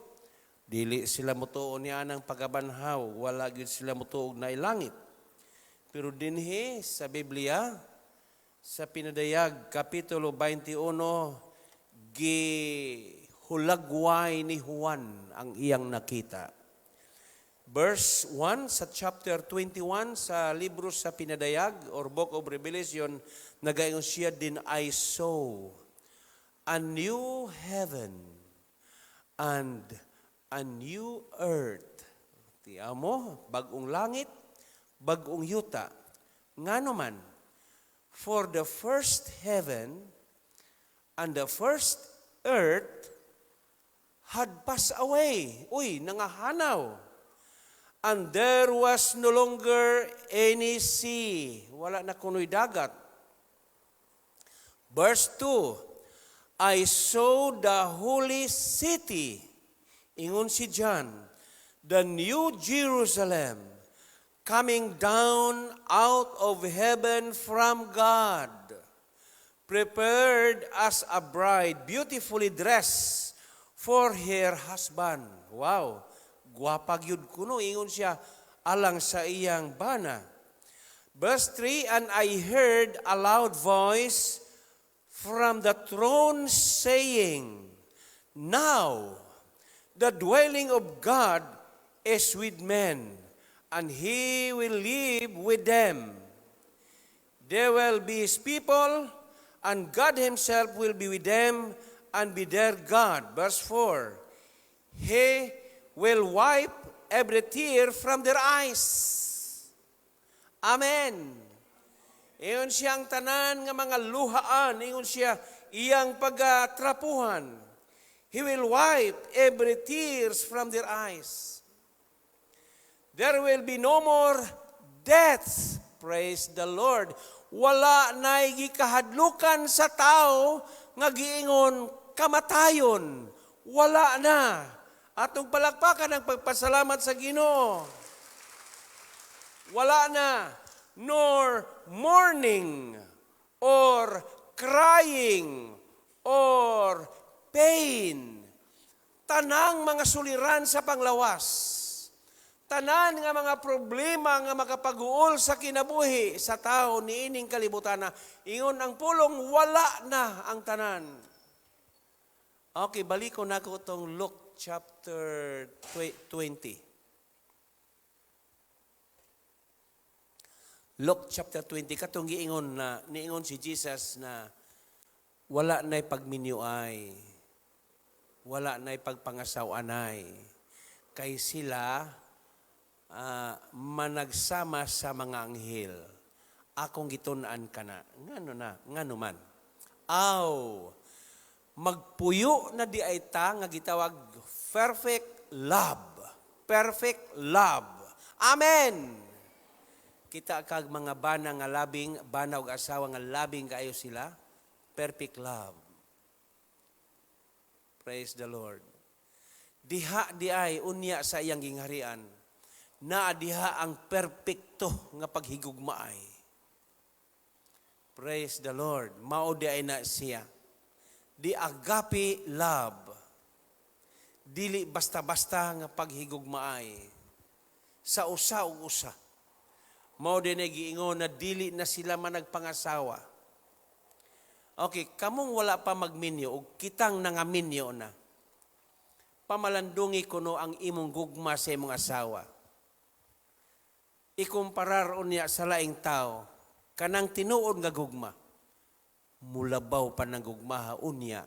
dili sila motuo niya ng pagabanhaw, wala gyud sila motuo na langit. Pero dinhi sa Biblia, sa Pinadayag, Kapitulo 21, gihulagway ni Juan ang iyang nakita. Verse 1 sa chapter 21 sa libro sa Pinadayag or Book of Revelation, nagaingon siya, "Then I saw a new heaven and a new earth." Tiamo, bagong langit, bagong yuta. Ngano man, "For the first heaven and the first earth had passed away." Uy, nangahanaw. "And there was no longer any sea." Wala na kuno'y dagat. Verse 2, "I saw the holy city," ingon si John, "the new Jerusalem, coming down out of heaven from God, prepared as a bride, beautifully dressed for her husband." Wow! Gwapa gyud kuno, ingon siya alang sa iyang bana. Verse 3, "And I heard a loud voice from the throne saying, 'Now the dwelling of God is with men, and He will live with them. They will be His people, and God Himself will be with them and be their God.'" Verse 4, "He will wipe every tear from their eyes." Amen. Ingon siya ang tanan nga mga luhaan, ingon siya iyang pagatrapuhan. He will wipe every tears from their eyes. There will be no more death. Praise the Lord. Wala na gikahadlukan sa tao nga giingon kamatayon. Wala na. Atong palakpakan ang pagpasalamat sa Ginoo. Wala na. Nor mourning or crying or pain. Tanang mga suliran sa panglawas. Tanan nga mga problema nga makapaguol sa kinabuhi sa tao niining kalibutan na ingon ang pulong, wala na ang tanan. Okay, balik ko nako tong Luke chapter 20. Luke chapter 20, katong giingon na niingon si Jesus na wala na'y pagminyuay, wala na'y pagpangasaw-anay, kay sila managsama sa mga anghel. Akong gitun-an kana. Ngano na, ngano man? Aw, magpuyo na di ay ta nga gitawag perfect love. Perfect love. Amen. Kita kag mga bana nga labing, bana og asawa nga labing kaayo sila, perfect love. Praise the Lord. Diha di ay unya sa iyang gingharian, naa diha ang perpekto nga paghigugmaay. Praise the Lord. Mao di ay na siya. Di agape love. Dili basta-basta nga paghigugmaay. Sa usa ug usa. Mao din ay giingon na dili na sila managpangasawa. Okay, kamong wala pa magminyo ug kitang nangaminyo na. Pamalandungi kuno ang imong gugma sa imong asawa. Ikumparar unya sa laing tao kanang tinuod nga gugma. Mulabaw pa ng gugmaha unya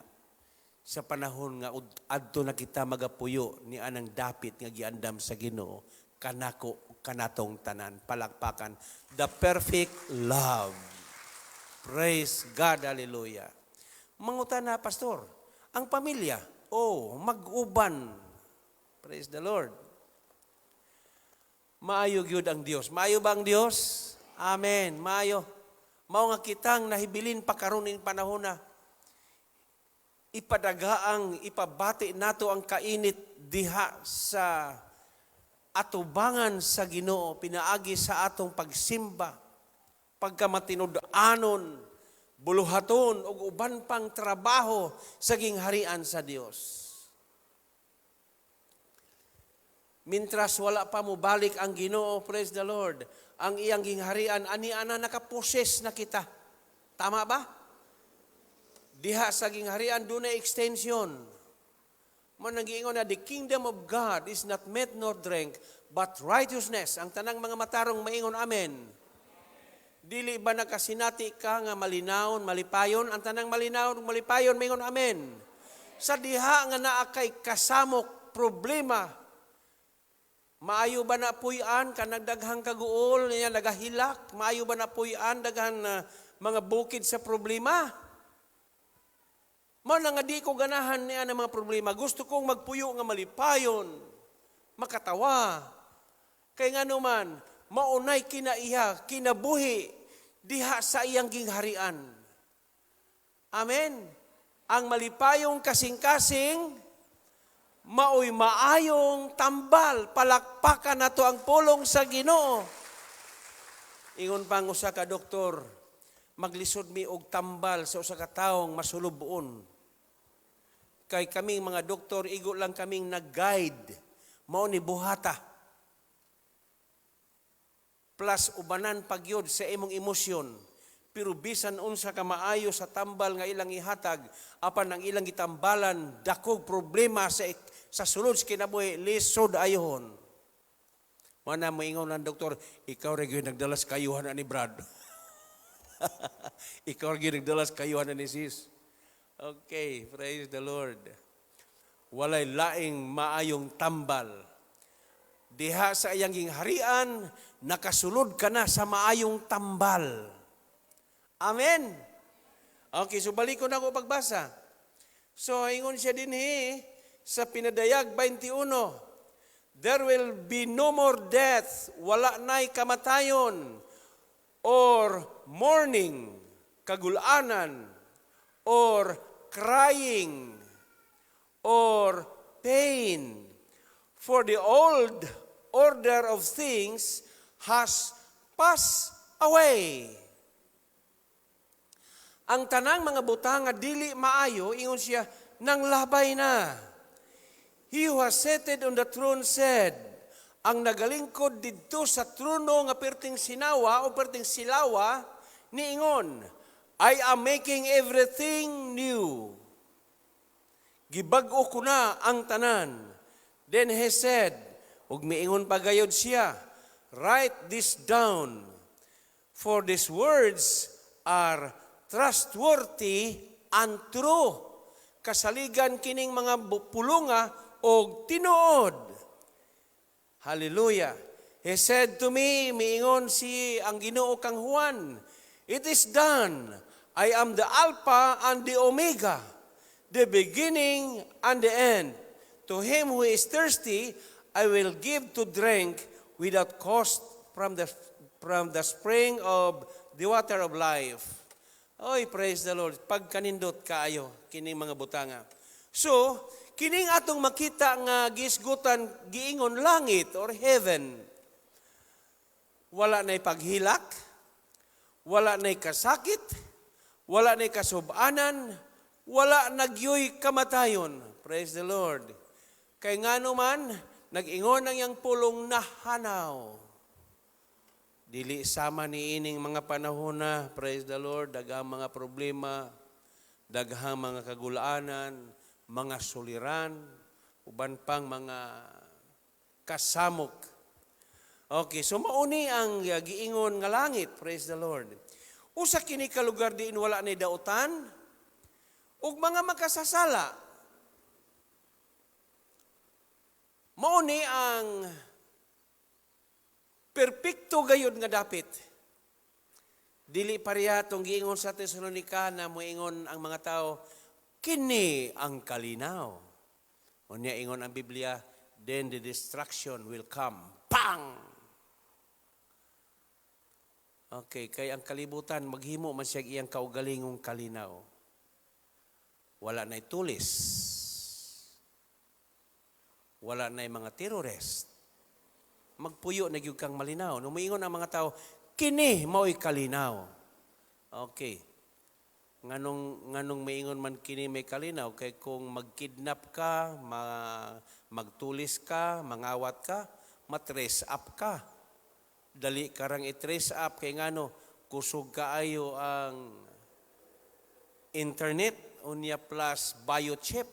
sa panahon nga adto na kita magapuyo ni anang dapit nga giandam sa Ginoo kanako kanatong tanan. Palakpakan the perfect love. Praise God, hallelujah. Mangutana, "Pastor, ang pamilya?" Oh, mag-uban. Praise the Lord. Maayo gyud ang Dios. Maayo ba ang Dios? Amen. Maayo. Mao nga kitang nahibilin pa karon ning panahon na ipadagaang ipabati nato ang kainit diha sa atubangan sa Ginoo pinaagi sa atong pagsimba, pagkamatinud-anon, buluhaton ug uban pang trabaho sa gingharian sa Dios. Mintras wala pa mobalik ang Ginoo, praise the Lord, ang iyang gingharian ani ana nakaposes na kita. Tama ba? Diha sa gingharian dunay extension. Man nang giingon na the kingdom of God is not meat nor drink, but righteousness. Ang tanang mga matarong maingon, "Amen." Dili ba nakasinati ka nga malinawon, malipayon? Ang tanang malinawon, malipayon, maingon, "Amen." Sa diha nga naa kay kasamok problema, maayo ba na puy-an kanang daghang kaguol niya nagahilak? Maayo ba na puy-an daghan na mga bukid sa problema? Mao na nga di ko ganahan niya ng mga problema. Gusto kong magpuyo nga malipayon, makatawa. Kay nga naman, maunay kinaiha, kinabuhi, diha sa iyang gingharian. Amen. Ang malipayong kasing-kasing, maoy maayong tambal, palakpakan nato ang pulong sa Ginoo. Ingon pa ang usa ka doktor, maglisod mi og tambal sa usa ka taong masulubon. Kay kaming mga doktor, igo lang kaming nag-guide. Mao ni buhata. Plus ubanan pagyod sa imong emosyon. Pero bisan unsa ka maayo sa tambal nga ilang ihatag, apan ang ilang gitambalan dakog problema sa sulod sa kinabuhi, lisod ayohon. Mana moingon ang doktor, "Ikaw ra gyud nagdalas kayuhan ani, Brad. Ikaw ra gyud nagdalas kayuhan ani, sis." Okay, praise the Lord. Walay laing maayong tambal. Diha sa iyang gingharian, nakasulod ka na sa maayong tambal. Amen. Okay, so balik ko na ako pagbasa. So, ingon siya dinhi sa Pinadayag 21, "There will be no more death, wala na'y kamatayon, or mourning, kagulanan, or crying, or pain. For the old order of things has passed away." Ang tanang mga butang nga dili maayo, ingon siya, nang labay na. He who has seated on the throne said, ang nagalingkod didto sa trono nga perting sinawa o perting silawa, niingon, "I am making everything new." Gibag-o ko na ang tanan. Then he said, ug miingon pa gayod siya, "Write this down, for these words are trustworthy and true." Kasaligan kining mga pulunga og tinuod. Hallelujah. He said to me, miingon si ang Ginoo kang Juan, "It is done. I am the Alpha and the Omega, the beginning and the end. To him who is thirsty, I will give to drink without cost from the spring of the water of life." Oy, praise the Lord. Pagkanindot kaayo kining mga butanga. So, kining atong makita nga gisgutan giingon langit or heaven. Wala na'y paghilak, wala na'y kasakit, wala na'y kasubanan, wala nagyoy kamatayon. Praise the Lord. Kay ngano man, nag-ingon ang iyang pulong nahanaw. Dili sama ni ining mga panahon na, praise the Lord, daghang mga problema, daghang mga kagulaanan, mga suliran, uban pang mga kasamok. Okay, so mauni ang giingon nga langit, praise the Lord. Usa kini ka lugar diin wala ni dautan ug mga makasasala. Mauni ang perpekto gayud nga dapit. Dili pareha tong giingon sa Tesalonika na moingon ang mga tao, "Kini ang kalinaw." Unya ingon ang Biblia, then the destruction will come. Pang! Okay, kay ang kalibutan maghimo man siya iyang kaugalingong kalinaw. Wala na'y tulis. Wala na'y mga terrorist. Magpuyo na gyud kang malinaw. Nung moingon ang mga tao, "Kini mao'y kalinaw." Okay. Nganong maingon man kini may kalinaw kay kung magkidnap ka, magtulis ka, mangawat ka, matrace up ka. Dali ka rang i-trace up kay ngano kusog kaayo ang internet, unya plus biochip,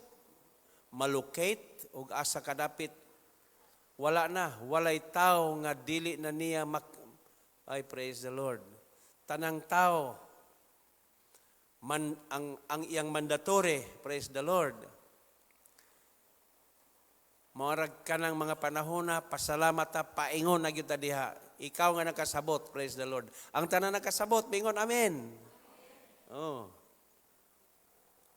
malocate og asa kadapit. Wala na, walay tao nga dili na niya ay, praise the Lord. Tanang tao man ang iyang mandatory, praise the Lord. Maurag kanang mga panahon na pasalamat ta, paingon na gyud ta diha. Ikaw nga nakasabot, praise the Lord. Ang tanan nakasabot, mingon amen. Oh.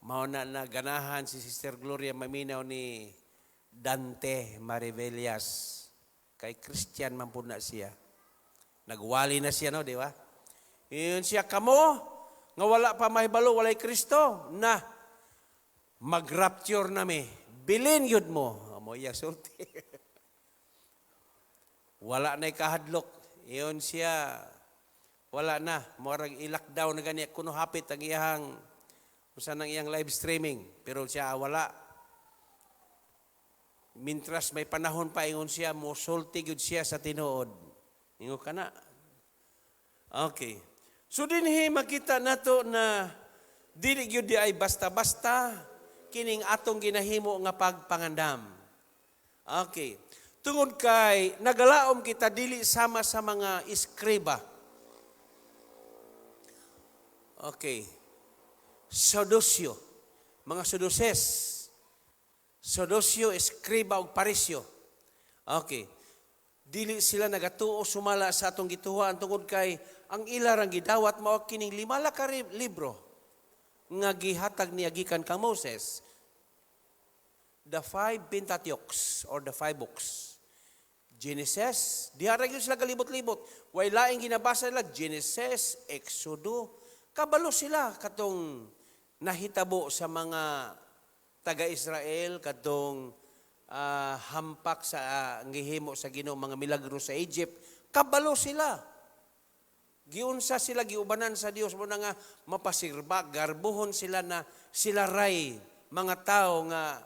Mao na na ganahan si Sister Gloria maminaw ni Dante Marivellas. Kay Christian man pud na siya. Nagwali na siya, no, di ba? Yun siya, "Kamo nga wala pa mahibalo, walay Kristo, na mag-rapture na mi. Bilin yun mo." Mo iya sulti. Wala na'y kahadlok. Iyon siya, wala na. Murag i-lockdown na gani. Kuno hapit ang iyang, usa nang iyang live streaming. Pero siya wala. Mintras may panahon pa, ingon siya, mosulti gyud siya sa tinuod. Ingon ka na. Okay. So dinhi makita nato na dili gyud di ay basta-basta kining atong ginahimo nga pagpangandam. Okay. Tungod kay nagalaom kita dili sama sa mga iskriba. Okay. Saduseo. Mga Sadducees. Saduseo, eskriba ug Pariseo. Okay. Dili sila nagatuo sumala sa atong gituohan tungod kay ang ila rang gidawat mao kining 5 la ka libro nga gihatag niya gikan kang Moses. The five Pentateuchs or the five books. Genesis, diha ra gyud sila galibot-libot. Way laing ginabasa nila, Genesis, Exodo. Kabalo sila katong nahitabo sa mga taga-Israel, katong hampak sa gihimo sa Ginoo, mga milagro sa Egypt. Kabalo sila. Giunsa sila, giubanan sa Dios mo na nga mapasirba, garbuhon sila na sila ray mga tao nga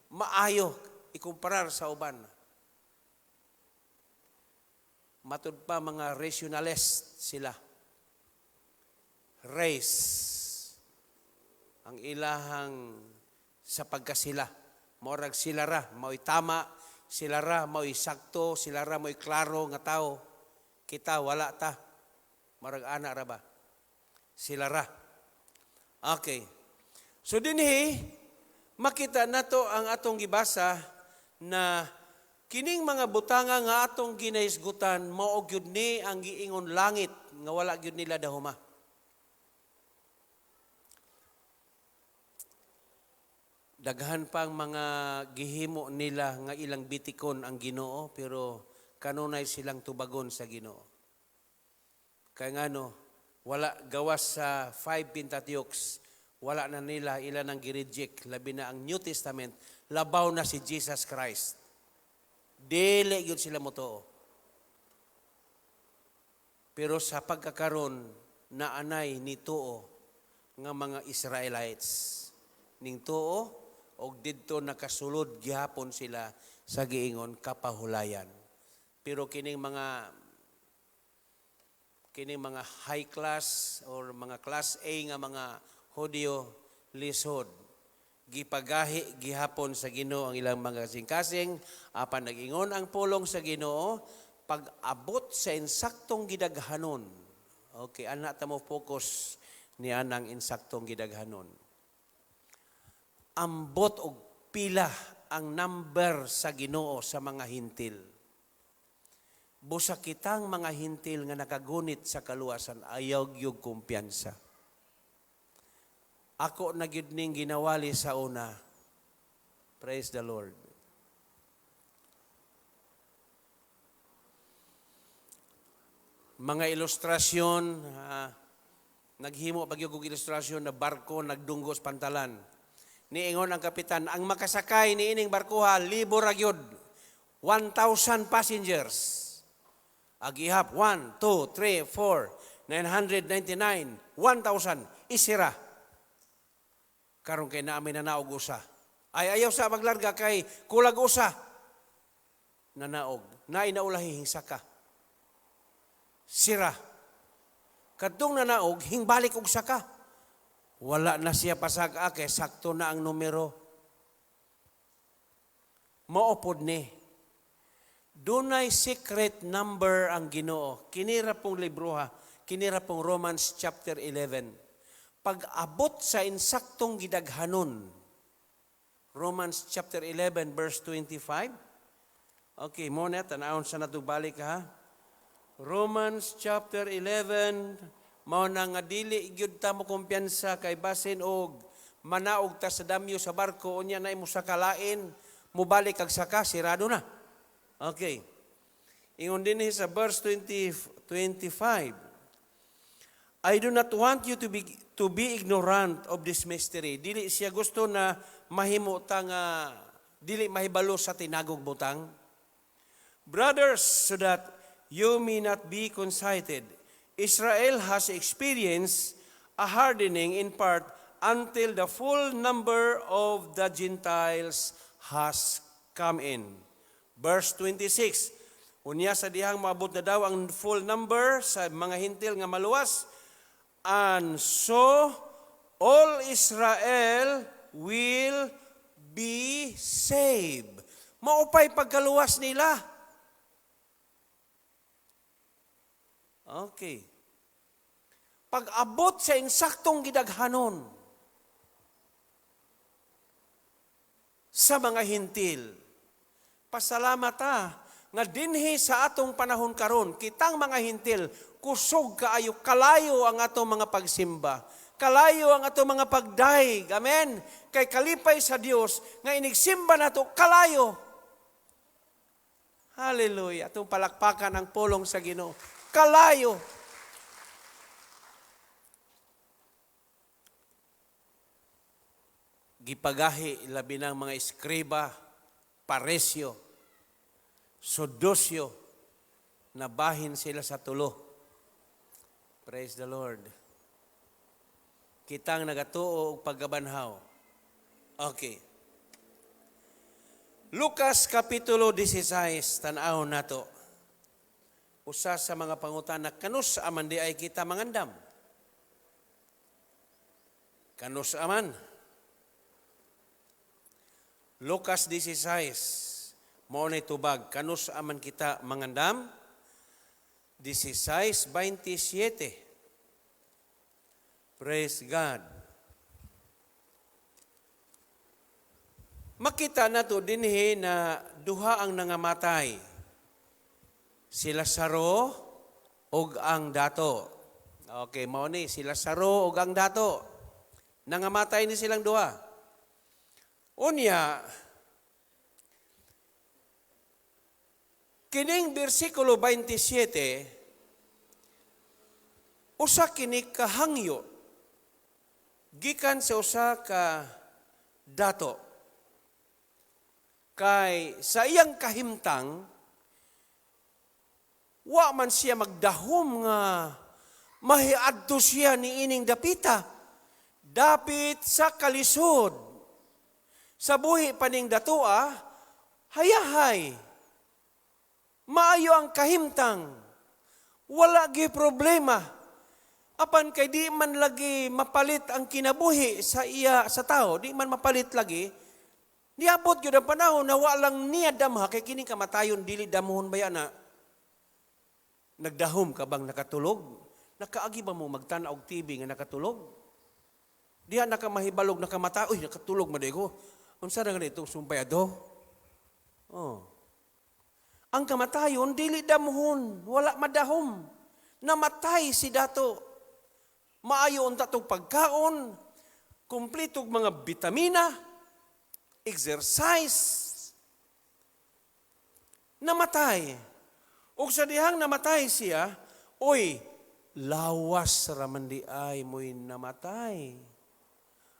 maayo ikumparar sa uban. Matud pa mga rationalist sila. Race ang ilahang sa pagkasila. Morag sila ra, mao'y tama, sila ra, mao'y sakto, sila ra, mao'y klaro nga tao. Kita, wala ta. Marag ana ra ba? Sila ra. Okay. So dinhi, makita nato ang atong gibasa na kining mga butanga nga atong ginahisgutan, mao gyud ni ang giingon langit nga wala gyud nila dahuma. Daghan pang mga gihimo nila nga ilang bitikon ang Ginoo, pero kanunay silang tubagon sa Ginoo. Kaya ngano, wala gawas sa five Pentateuchs, wala na nila ilan ang gi-reject, labi na ang New Testament, labaw na si Jesus Christ. Dili gyud sila motuo. Pero sa pagkakaron, naanay ni tuo nga mga Israelites. Ning tuo, og didto nakasulod gihapon sila sa giingon kapahulayan. Pero kining mga high class or mga class A nga mga Hudyo, lisod. Gipagahi gihapon sa Ginoo ang ilang mga kasing-kasing, apan nag-ingon ang pulong sa Ginoo pag-abot sa insaktong gidaghanon. Okay, ana ta mo focus ni anang insaktong gidaghanon. Ambot og pila ang number sa Ginoo sa mga hintil. Busa kitang mga hintil nga nakagunit sa kaluwasan, ayaw gyud kumpiyansa. Ako na gyud ning ginawali sa una. Praise the Lord. Mga ilustrasyon, naghimo pa gyud og ilustrasyon na barko nagdunggo sa pantalan. Niingon ang kapitan, ang makasakay niining barkoha, libo ra gyud. 1,000 passengers. Agihap, 1, 2, 3, 4, 999, 1,000. Isira. Karon kay naami nanaog usa. Ay, ayaw sa maglarga kay kulag usa. Nanaog. Naay naulahi hingsaka. Sira. Kadtong nanaog, hingbalik og saka. Wala na siya pasag-a kay sakto na ang numero. Maupod ni. Dunay secret number ang Ginoo. Kinira pong libroha, kinira pong Romans chapter 11. Pag-abot sa insaktong gidaghanon, Romans chapter 11 verse 25. Okay, mo na, tanawon sa natubalik ha. Romans chapter 11, mao na nga dili gyud ta mo kumpiyansa kay basin og manaog ta sa damyo sa barko, unya na imo sakalain, mobalik kag saka, sirado na. Okay. Ingon dinhi sa verse 25. I do not want you to be ignorant of this mystery. Dili siya gusto na mahimo ta nga dili mahibalo sa tinagong butang. Brothers, so that you may not be conceited, Israel has experienced a hardening in part until the full number of the Gentiles has come in. Verse 26. Unya sa dihang maabot na daw ang full number sa mga Hentil nga maluwas. And so all Israel will be saved. Maupay pagkaluwas nila. Okay. Pag-abot sa insaktong gidaghanon sa mga Hentil, pasalamat ta nga dinhi sa atong panahon karon, kitang mga Hentil, kusog kaayo, kalayo ang atong mga pagsimba, kalayo ang atong mga pagdaig. Amen. Kay kalipay sa Dios nga inigsimba nato kalayo. Hallelujah. Atong palakpakan ang pulong sa Ginoo. Kalayo. Gipagahi labi ng mga eskriba, Pariseo, Saduseo, nabahin sila sa tulo. Praise the Lord. Kitang nagatuo og pagkabanhaw. Okay. Lucas Kapitulo 16, tan-awon nato. Usa sa mga pangutana, kanus aman di ay kita mangandam? Kanus aman? Lucas 16, mao ni tubag, kanus aman kita mangandam? 16:27. Praise God. Makita nato dinhi na duha ang nangamatay. Si Lazaro ug ang dato. Okay, mao ni si Lazaro ug ang dato. Nangamatay ni silang duha. Unya, kining bersikulo 27, usa kini kahangyo gikan sa usa ka dato. Kay sa iyang kahimtang, wa man siya magdahom nga mahiadto siya ni ining dapita. Dapit sa kalisod. Sa buhi paning datoa, hayahay. Maayo ang kahimtang. Wala gi problema. Apan kay di man lagi mapalit ang kinabuhi sa iya sa tao, di man mapalit lagi. Niabot gyud ang panahon na wa lang niya damha kay kining kamatayon dili damhon baya na. Nagdahom ka bang nakatulog? Nakaagi ba mo magtan-aw og TV nga nakatulog? Diha nakamahibalog nakamata, uy nakatulog man ko. Unsa ra gani itong sumpay ado? Oh. Ang kamatayon dili damhon, wala madahom. Namatay si dato. Maayo unta tong pagkaon, kumpletong mga bitamina, exercise. Namatay. Ug sa dihang namatay siya, oy, lawas ra man di ay mo'y namatay.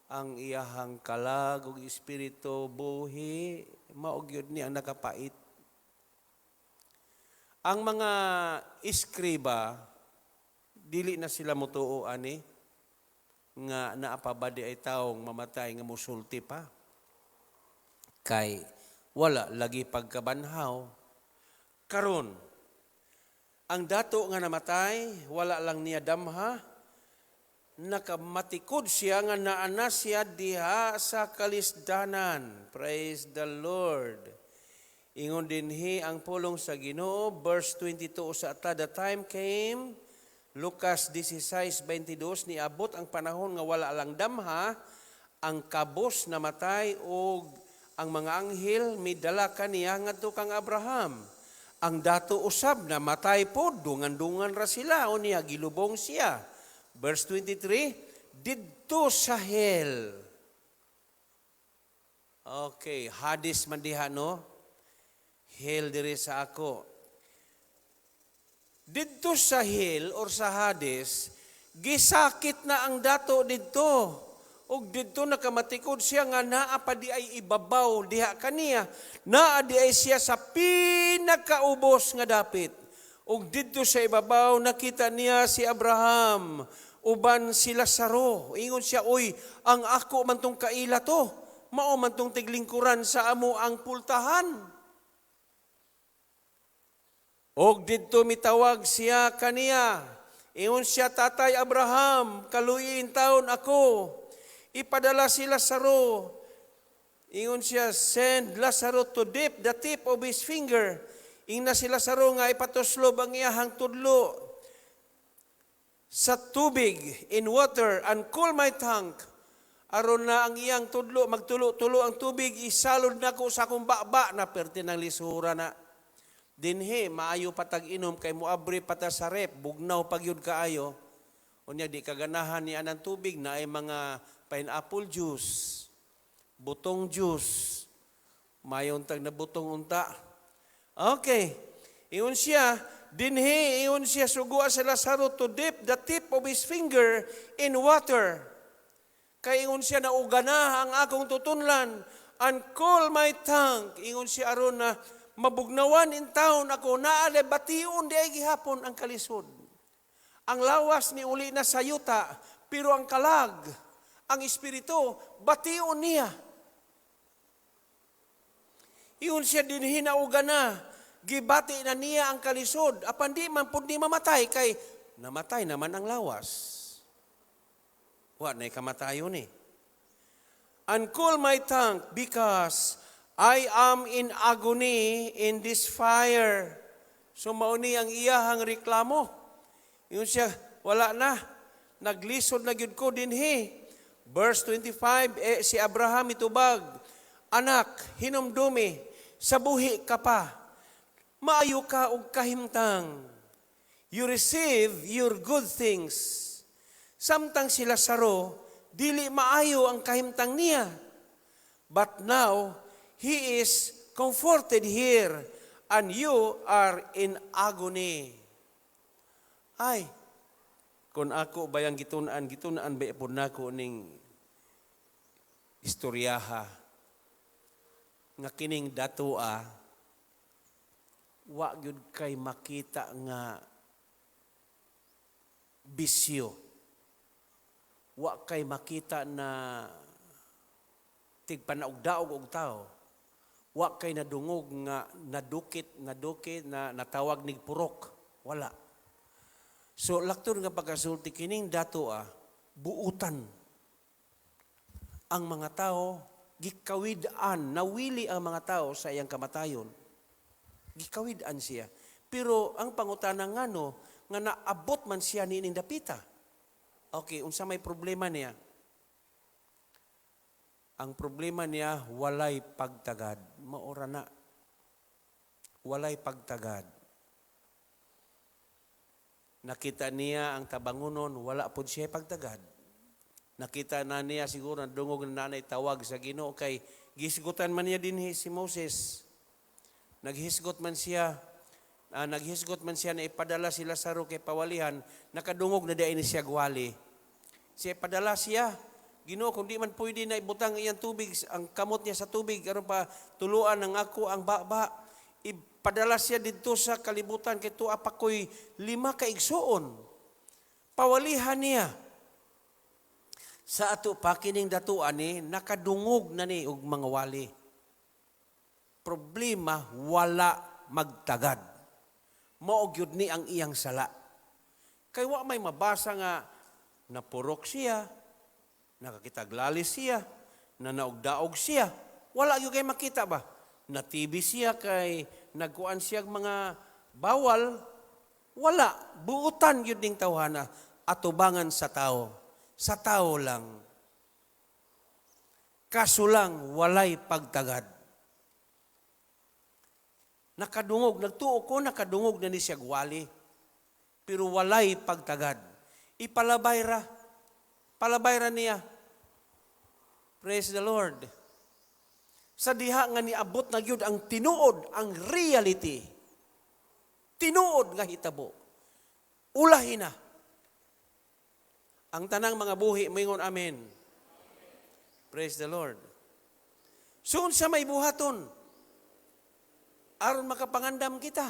Ang iyahang kalag ug espiritu buhi, mao gyud ni ang nakapait. Ang mga eskriba, dili na sila motuo ani nga naa pa ba di ay taong mamatay nga musulti pa. Kay wala lagi pagkabanhaw. Karon, ang dato nga namatay, wala lang niya damha, nakamatikod siya nga naana siya diha sa kalisdanan. Praise the Lord. Ingon dinhi ang pulong sa Ginoo, verse 22 sa ata, the time came, Lucas 16:22, niabot ang panahon nga wala lang damha, ang kabos namatay og ang mga anghel midala kaniya ngadto kang Abraham. Ang dato usab namatay pod, dungan-dungan ra sila unya gilubong siya. Verse 23, didto sa hell. Okay, Hades man diha no? Hell diri sa ako. Didto sa hell or sa Hades, gisakit na ang dato didto. Ug didto nakamatikod siya nga naa pa di ay ibabaw diha kaniya. Naa di ay siya sa pinakaubos nga dapit. Ug didto sa ibabaw nakita niya si Abraham uban si Lazaro. Ingon siya, oy, ang ako man tong kaila to. Mao man tong tiglingkuran sa amo ang pultahan. Og didto mitawag siya kaniya. Ingon siya, "Tatay Abraham, kaluyi intawon ako. Ipadala si Lazaro." Ingon siya, "Send Lazaro to dip the tip of his finger." Ingna si Lazaro nga ipatuslob ang iyahang tudlo sa tubig, in water, and cool my tongue. Aron na ang iyang tudlo, magtulo-tulo ang tubig, isalod nako sa akong baba na perti ng lisura na. Dinhi, maayo patag inom kay muabri pata sa ref, bugnaw pagyud kaayo. Unya di kaganahan ni anang tubig na ay mga pineapple juice, butong juice, mayon tag na butong unta. Okay. Ingon siya, dinhi, ingon siya, sugua si Lazaro to dip the tip of his finger in water. Kay ingon siya, nauga na ang akong tutunlan and cool my tongue. Ingon siya aron na mabugnawan in town ako, naale bation di ay gihapon ang kalisod. Ang lawas ni uli na sa yuta, pero ang kalag, ang espiritu, bation niya. Ingon siya dinhi nauga na, gibati na niya ang kalisod, apan di man pud ni mamatay kay namatay naman ang lawas. Wa nay kamatayon ni. And cool my tongue because I am in agony in this fire. So mauni ang iyahang reklamo. Ingon siya, wala na. Naglisod na gyud ko dinhi. Verse 25, eh, si Abraham itubag, "Anak, hinumdumi, sa buhi ka pa, maayo ka og kahimtang. You receive your good things. Samtang si Lazaro, dili maayo ang kahimtang niya. But now, he is comforted here, and you are in agony." Ay, kung ako bayang gitun-an, gitun-an ba po nako ning istoryaha nga kining datoa wa gyud kay makita nga bisyo, wa kay makita na tigpanaugdaog og tao, wa kay nadungog nga nadukit nadukit na natawag nig purok, wala. So lakton nga pagkasulti, kining datoa buutan ang mga tao, gikawid-an, nawili ang mga tao sa iyang kamatayon, gikawid-an siya. Pero ang pangutana, ngano nga naabot man siya niining dapita? Okay, unsa may problema niya? Ang problema niya, walay pagtagad. Maora na. Walay pagtagad. Nakita niya ang tabangunon, wala pod siya pagtagad. Nakita na niya siguro, nadungog na nanay tawag sa Ginoo kay gisgutan man niya dinhi si Moses. Naghisgot man siya na ipadala si Lazaro kay pawalihan, nakadungog na diay ni siya gwali. Siya padala siya. Ginoo, kung di man pwede na ibutang iyang tubig, ang kamot niya sa tubig, aron pa tuluan ng ako ang baba. Ipadala siya didto sa kalibutan kay tuwa pa ko'y 5 ka igsuon. Pawalihan niya. Sa ato pa kining datuan ni nakadungog na ni og mga wali. Problema, wala magtagad. Mao gyud ni ang iyang sala. Kay wa may mabasa nga napurok siya, nakakitaglalis siya, nanaugdaog siya. Wala gyud kay makita ba? Natibi siya kay nagkuan siya mga bawal. Wala. Buutan gyud ning tawhana atubangan sa tao. Sa tao lang. Kaso lang, walay pagtagad. Nakadungog, nagtuo ko, nakadungog na ni siya gwali. Pero walay pagtagad. Ipalabay ra. Palabay ra niya. Praise the Lord. Sa diha nga niabot na gyud ang tinuod, ang reality. Tinuod nga hitabo. Ulahi na. Ang tanang mga buhi, moingon amen. Praise the Lord. So unsa may buhaton aron makapangandam kita?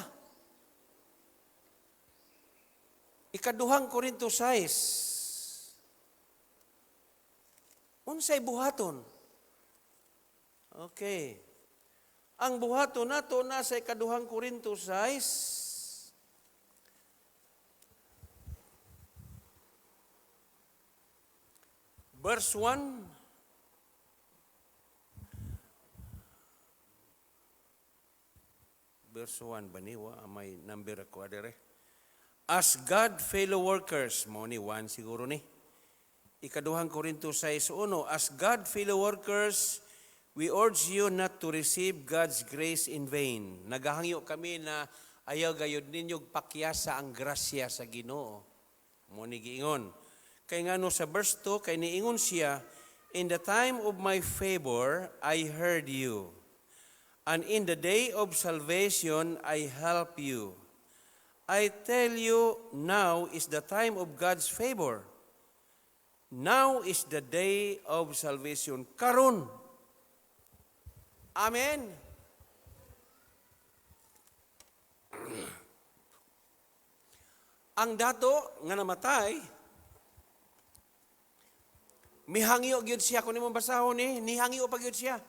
Ikaduhang Korinto 6. Unsay buhaton? Okay. Ang buhato nato nasa ikaduhang Korinto 6. Verse 1. Verse 1 ba ni? Wa, may number ako adere. As God fellow workers, mo ni 1 siguro ni. Ikaduhang Korinto 6:1, as God fellow workers, we urge you not to receive God's grace in vain. Nagahangyo kami na ayaw gayud ninyo pakyasa ang grasya sa Ginoo. Mo ni giingon. Kay ngano sa verse 2, kay niingon siya, in the time of my favor, I heard you. And in the day of salvation, I help you. I tell you, now is the time of God's favor. Now is the day of salvation. Karon. Amen. Ang dato nga namatay, mihangyo gyud siya kung nimong basahon ni, nihangyo pa gyud siya.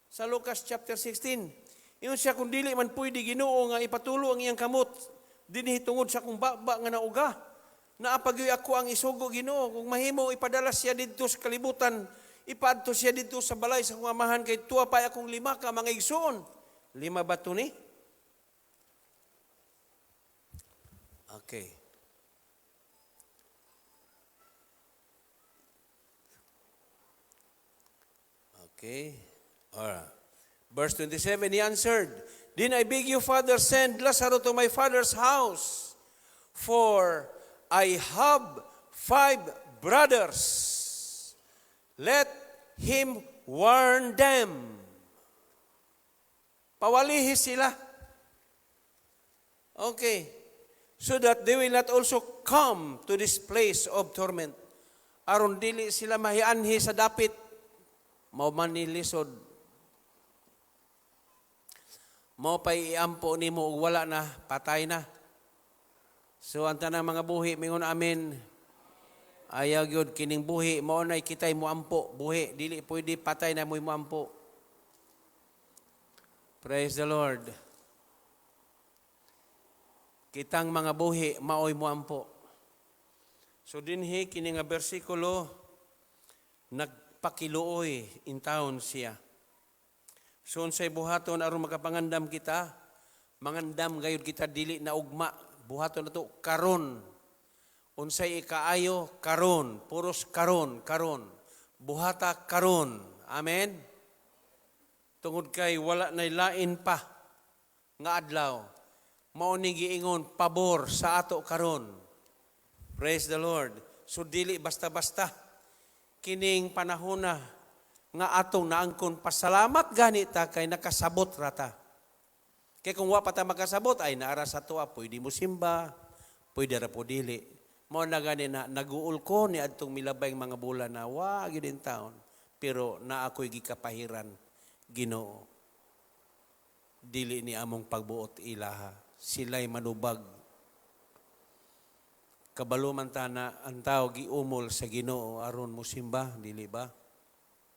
Sa Lucas chapter 16. Ingon siya kung dili man pwede Ginoo nga ipatulo ang iyang kamot dinhi tungod sa akong baba nga nauga. Naa pa gyud ako ang isugo Ginoo kung mahimo ipadala siya didto sa kalibutan, ipaadto siya didto sa balay sa akong amahan kay tuwa pa akong lima ka mga igsoon. Lima ba to ni? Okay. Okay. All right. Verse 27, he answered, then I beg you, Father, send Lazarus to my father's house, for I have 5 brothers. Let him warn them. Pawalihi sila. Okay. So that they will not also come to this place of torment. Aron dili sila mahianhi sa dapit, mao man ni lisod. Mao pa'y iampo nimo og wala na, patay na. So ang tanang mga buhi mingon amen. Ayaw gyud kining buhi mao nay kitay moampo buhi, dili pwede patay na mo'y moampo. Praise the Lord. Kitang mga buhi maoy moampo. So dinhi kini nga bersikulo nagpakiluoy in town siya. So unsay buhaton aron makapangandam kita, mangandam gayud kita dili na ugma, buhaton nato karon. Unsay ikaayo karon, puros karon, karon. Buhata karon. Amen. Tungod kay wala nay lain pa nga adlaw. Mao ning giingon pabor sa ato karon. Praise the Lord. So dili basta-basta kining panahona nga atong naangkon pasalamat gani ta kay nakasabot ra ta. Kay kung wa pa ta makasabot ay naara sa tuwa, pwede mo simba, pwede ra po dili. Mao na gani na naguol ko ni adtong milabay mga bulan na wa gyud in town, pero naa ako'y gikapahiran Ginoo. Dili ni among pagbuot ilaha, sila'y manubag. Kabalo man ta na ang tao giumol sa Ginoo aron mosimba, dili ba?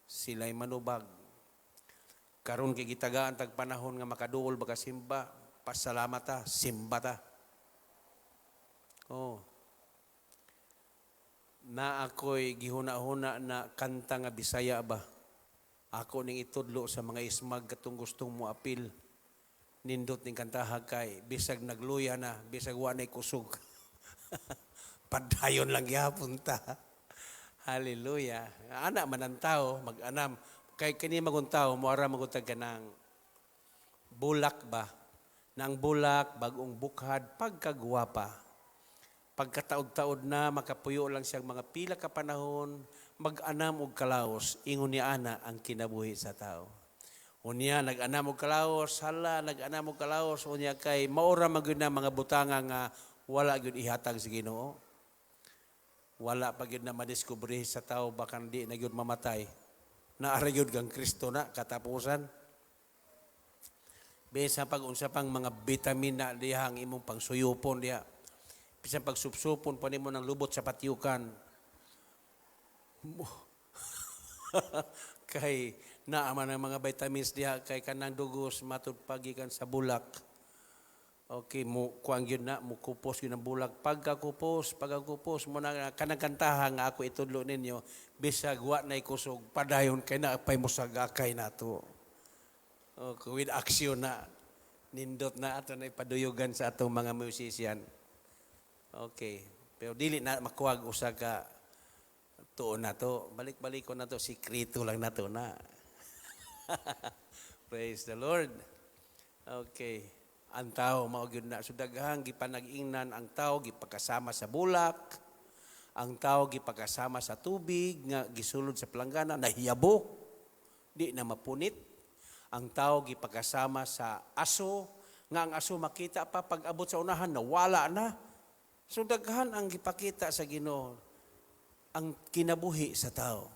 Sila'y manubag. Karon kay gitagaan tag panahon nga makaduol ba ka simba, pasalamat ta, simba ta. Oh. Na ako'y gihuna-huna na kanta nga Bisaya ba? Ako ning itudlo sa mga ismag katong gustong moapil. Nindot ning kantaha kay bisag nagluya na, bisag wa nay kusog. Padayon lang gihapon ta. Hallelujah. Ana man ang tao, mag-anam. Kay kini magun tao, moara maguntag kanang bulak ba? Nang bulak, bagong bukhad, pagkagwapa. Pagkataod-taod na, makapuyo lang siyang mga pila ka panahon, mag-anam og kalaos, ingon ni ana ang kinabuhi sa tao. Unya, nag-anam og kalaos, hala, nag-anam og kalaos, unya kay maura man gyud na mga butanga nga wala gyud ihatag sa Ginoo. Wala pa gyud na madiskubre sa tao bakan di na gyud mamatay. Naara gyud kang Kristo na katapusan. Bisan pag unsa pang mga bitamina diha ang imong pangsuyupon diha. Bisan pagsupsupon pa nimo ng lubot sa patyukan. Kay naa man ang mga vitamins diha kay kanang dugos matud pagikan sa bulak. Okay, mo kuang gyud na, mo kupos gyud ang bulak. Pagkakupos, pagkakupos mo na kanang kantaha nga ako itudlo ninyo, bisag wa nay kusog, padayon kay naa pay mosagakay nato. Okay, with action na nindot na ato na ipaduyugan sa atong mga musician. Okay, pero dili na makuwag usa ka tuon na to. Balik-balik ko na to, sikreto lang na to na. Praise the Lord. Okay. Ang tao mao gyud na. So daghang gipanag-ingnan ang tao gipakasama sa bulak, ang tao gipakasama sa tubig nga gisulod sa palanggana, nahiyabo, di na mapunit. Ang tao gipakasama sa aso, nga ang aso makita pa pag abot sa unahan, nawala na. So daghan ang gipakita sa Ginoo ang kinabuhi sa tao.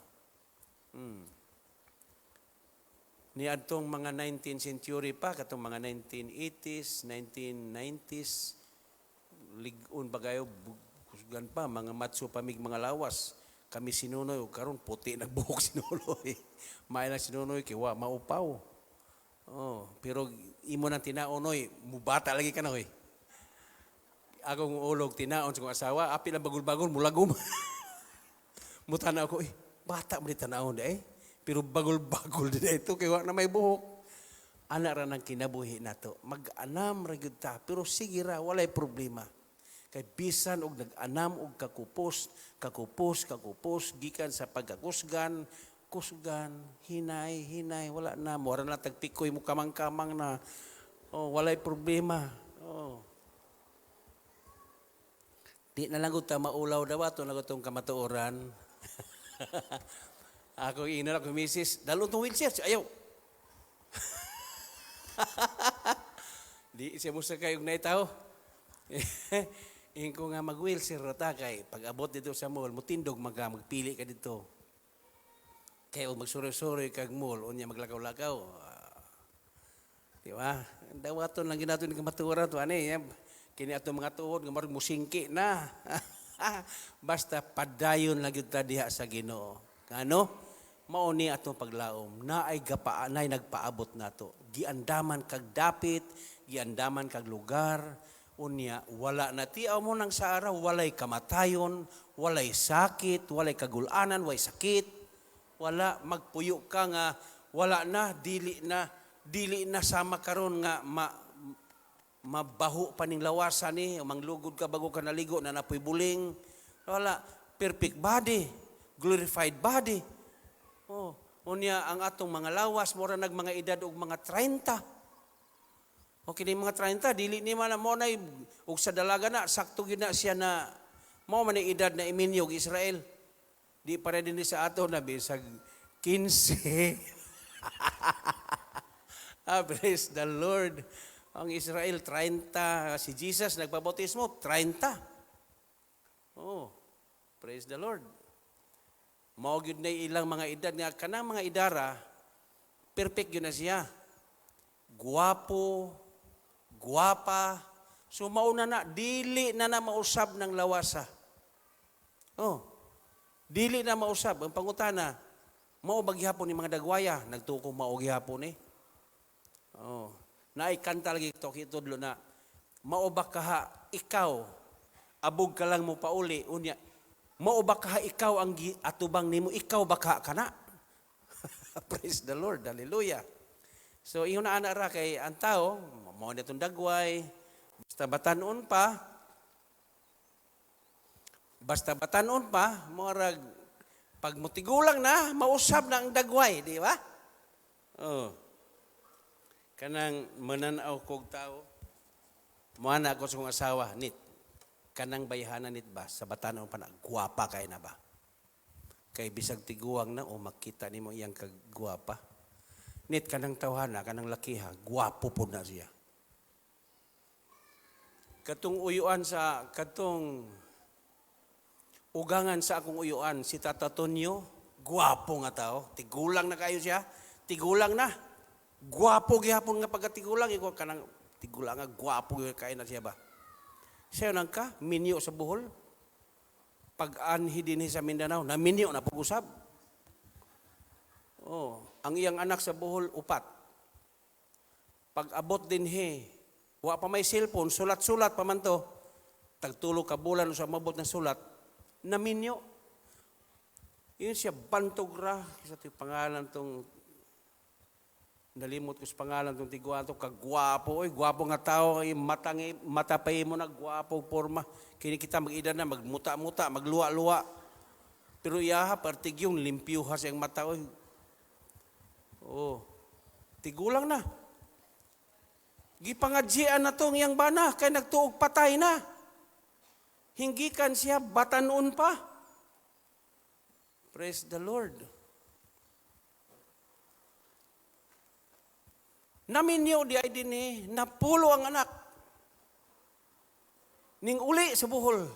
Ni adtong mga 19th century pa, katong mga 1980s, 1990s, lig-on ba kayo, kusgan pa, mga matso pa mig mga lawas. Kami si Nunoy, ug karon puti nagbuhok si Nunoy. May lang si Nunoy, kay wa maupaw. Oh, pero imo nang tinaon, noy, mubata lagi ka na, oy. Akong ulog tinaon sa kong asawa, apil ang bagol-bagol, mulagom. Mutanaw ko, eh, bata mo di tanawon di eh. Pero bagol-bagol di ito, kay wa na may buhok. Ana ra nang kinabuhi nato. Mag-anam ra gyud ta, pero sige ra, walay problema. Kay bisan og nag-anam og kakupos, kakupos, kakupos, gikan sa pagkakusgan, kusgan, hinay, hinay, wala na. Mura na tagpikoy mo kamang-kamang na. Oh, walay problema. Oh. Di na lang ta maulaw daw ato na tong kamatuoran. Ako ingnon ako misis, dalon tong wheelchair, ayaw. Di siya mo sa kayong naitaw. Ingko nga mag-wheelchair ra ta kay pag abot dito sa mall, mutindog man ka, magpili ka dito. Kay og magsuroy-suroy kag mall, unya maglakaw-lakaw. Di ba? Dawaton lang ginato ni kamatuoran to ani. Kini atong mga tuod nga marag musingki na. Basta padayon lang gyud ta diha sa Ginoo. Ngano? Mao ni atong paglaom, naay gapa, naay nagpaabot nato. Giandaman kag dapit, giandaman kag lugar, unya wala na tiaw mo nang sa araw, walay kamatayon, walay sakit, walay kagulanan, walay sakit. Wala magpuyo ka nga wala na, dili na sama karon nga mabaho pa ning lawasan ni, manglugod ka bago ka naligo na napoy buling. Wala, perfect body, glorified body. Oh, unya ang atong mga lawas mura nag mga edad og mga 30. Okay ni mga 30 dili ni man mo nay og sa dalaga na sakto gyud na siya na mao man ni edad na iminyo og Israel. Di pa rin sa ato na bisag 15. Ah, praise the Lord. Ang Israel 30, si Jesus nagpabautismo 30. Oh, praise the Lord. Mao gyud na ilang mga edad nga kanang mga idara perfect gyud na siya. Guwapo, guwapa. So mauna na dili na na mausab ng lawasa. Oh. Dili na mausab ang pangutana. Mao ba gihapon ni mga dagwaya? Nagtuko mao gihapon eh. Oh. Naay kanta lagi to kitudlo na mao ba kaha ikaw abog ka lang mo pauli unya mao ba kaha ikaw ang atubang nimo, ikaw ba kaha kana? Praise the Lord, hallelujah. So ingon na ana ra kay ang tao mao na tong dagway, basta batanon pa, basta batanon pa, murag pag mutigulang na mausab na ang dagway, di ba? Oh. Kanang mananaw kog tao, muana ako sa kong asawa, nit, kanang bayhanan nit ba, sa batanon pa na, guwapa kay na ba? Kay bisag tiguang na, o makita nimo iyang kagwapa. Nit, kanang tawhana, kanang lakiha, guwapo po na siya. Katong uyuan sa, katong ugangan sa akong uyuan, si Tata Tonyo, guwapo nga tao, tigulang na kayo siya, tigulang na. Guwapo gihapon nga pagkatigulang, ikaw kanang tigulang nga guwapo gyud kay na siya ba. Siya nang ka minyo sa Bohol. Pag-anhi dinhi sa Mindanao, naminyo na pag-usab. Oh, ang iyang anak sa Bohol, upat. Pag abot dinhi, wa pa may cellphone, sulat-sulat pa man to. Tagtulo ka bulan sa mabot na sulat, naminyo. Yun siya, bantog ra. Sa pangalan tong, nalimot ko sa pangalan tong tiguan to, kagwapo, oy, gwapo nga tao, ay, mata, mata pa mo na, gwapo porma. Kini kita mag-ida na, magmuta-muta, magluwa-luwa. Pero iyaha, partig yung limpyuha siyang mata, oy. Oh, tigulang na. Gipangadjian na tong iyang bana, kay nagtuog patay na. Hinggikan siya, batanon pa. Praise the Lord. Naminyo di ay din eh, napulo ang anak. Ning uli sa Bohol.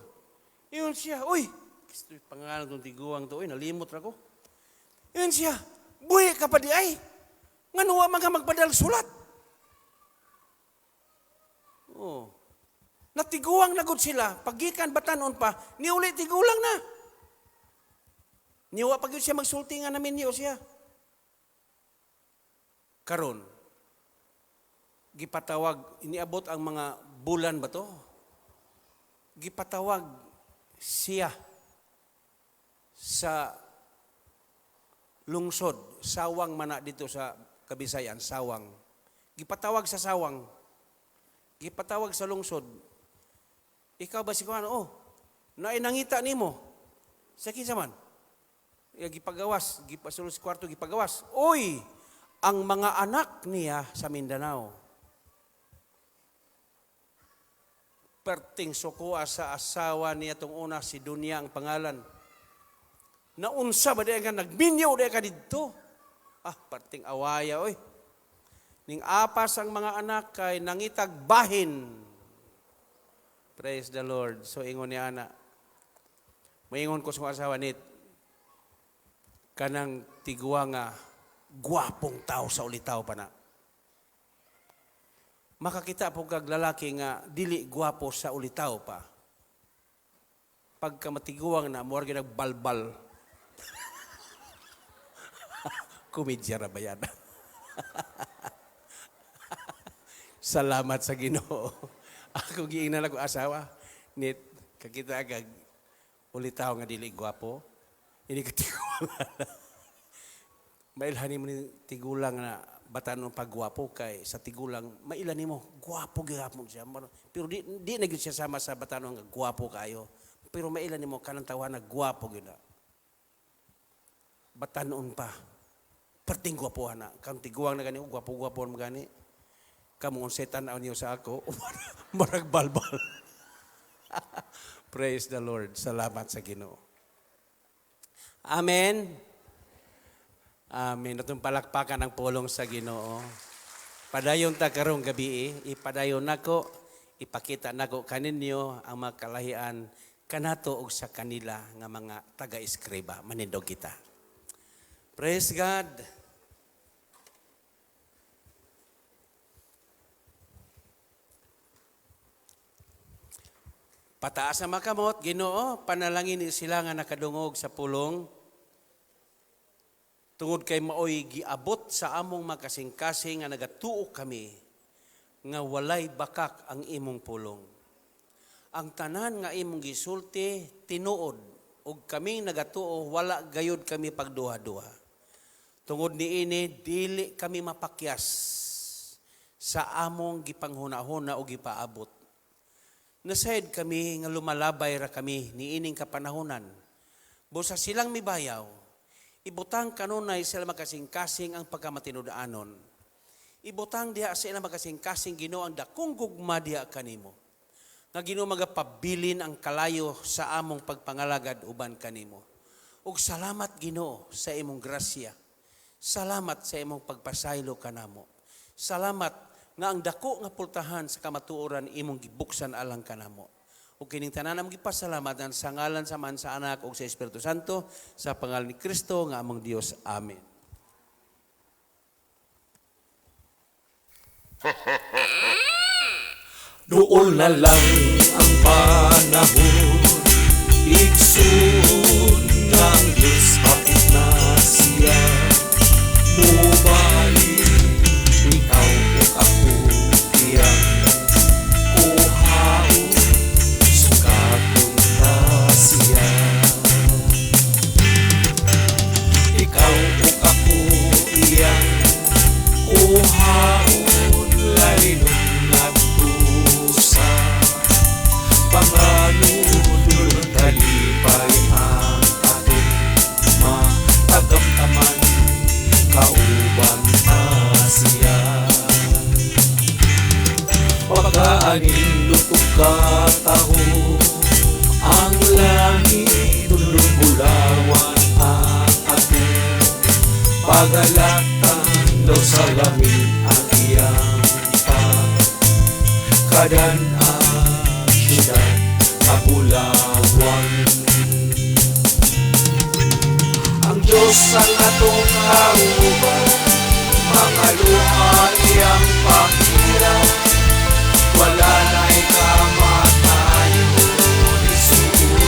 Iyon siya, uy, pangalan tong tiguang to, uy, nalimot ra ko. Iyon siya, buhi ka pa di ay. Ngano wa man ka magpadal sulat. Oh. Natiguang na gud sila, pagikan batanon pa, niuli tigulang na. Niwa pa gyud siya magsulti nga naminyo siya. Karon, gipatawag, iniabot ang mga bulan ba to? Gipatawag siya sa lungsod, sawang mana dito sa Kabisayan, sawang. Gipatawag sa sawang. Gipatawag sa lungsod. Ikaw ba si Juan? Oh, nainangita nimo. Sa kinsa man? Ya, gipagawas, gipasulod sa kwarto, gipagawas. Uy, ang mga anak niya sa Mindanao. Perting sukuha sa asawa niya tong una, si Dunya ang pangalan. Naunsa ba di ka nagminyo di ka didto? Ah, perting awaya oy. Ning apas ang mga anak kay nangitag bahin. Praise the Lord. So ingon ni ana. Maingon ko sa asawa nit kanang tigwa nga gwapong tao sa ulitaw pa na. Makakita po kag lalaki nga dili gwapo sa ulitaw pa. Pagka matiguang na, muar nagbalbal. Komedya ra ba yan? Salamat sa Ginoo. Ako giingnan ako asawa nit kakita kag ulitaw nga dili gwapo. Ini katiguang. Mailhan nimo ni tigulang na batanon pagwapo kay sa tigulang mailan nimo gwapo gihapon siya. Pero di na gyud siya sama sa batanon nga gwapo kayo. Pero mailan nimo kanang tawa na gwapo gyud na. Batanon pa. Perting gwapo na. Kang tiguang na gani gwapo-gwapo man gani. Kamo unsay tan-aw niyo sa ako, marag balbal. Praise the Lord. Salamat sa Ginoo. Amen. Amen. Atong palakpakan ang pulong sa Ginoo. Padayon ta karong gabi, ipadayon nako, ipakita nako kaninyo ang mga kalahian kanato og sa kanila nga mga taga-eskriba. Manindog kita. Praise God. Pataas ang makamot, Ginoo, panalangin ni sila nga nakadungog sa pulong. Tungod kay maoy giabot sa among makasing-kasing nga nagatuo kami nga walay bakak ang imong pulong. Ang tanan nga imong gisulti tinuod ug kaming nagatuo wala gayud kami pagduha-duha. Tungod niini dili kami mapakyas sa among gipanghunahuna o gipaabot. Nasayod kami nga lumalabay ra kami niining kapanahonan. Busa silang mibayaw, ibutang kanunay sila makasing-kasing ang pagkamatinud-anon. Ibutang diha sila makasing-kasing Ginoo ang dakong gugma diha kanimo. Nga Ginoo magapabilin ang kalayo sa among pagpangalagad uban kanimo. Ug salamat Ginoo sa imong grasya. Salamat sa imong pagpasaylo kanamo. Salamat nga ang dako nga pultahan sa kamatuoran imong gibuksan alang kanamo. Ug kining tanan among gipasalamatan sa ngalan sa Man sa Anak ug sa Espiritu Santo sa pangalan ni Kristo nga among Dios. Amen. Duol na lang ang panahon, igsoon ng Diyos hapit na siya. Kanindot ug kataho ang langit, tulong bulawan ang atong pagalatan, daw salamin ang iyang pagkadan-an, syudad nga bulawan. Ang Diyos ang atong kauban, mga luha iyang pakira, wala na'y kamatayon isuon.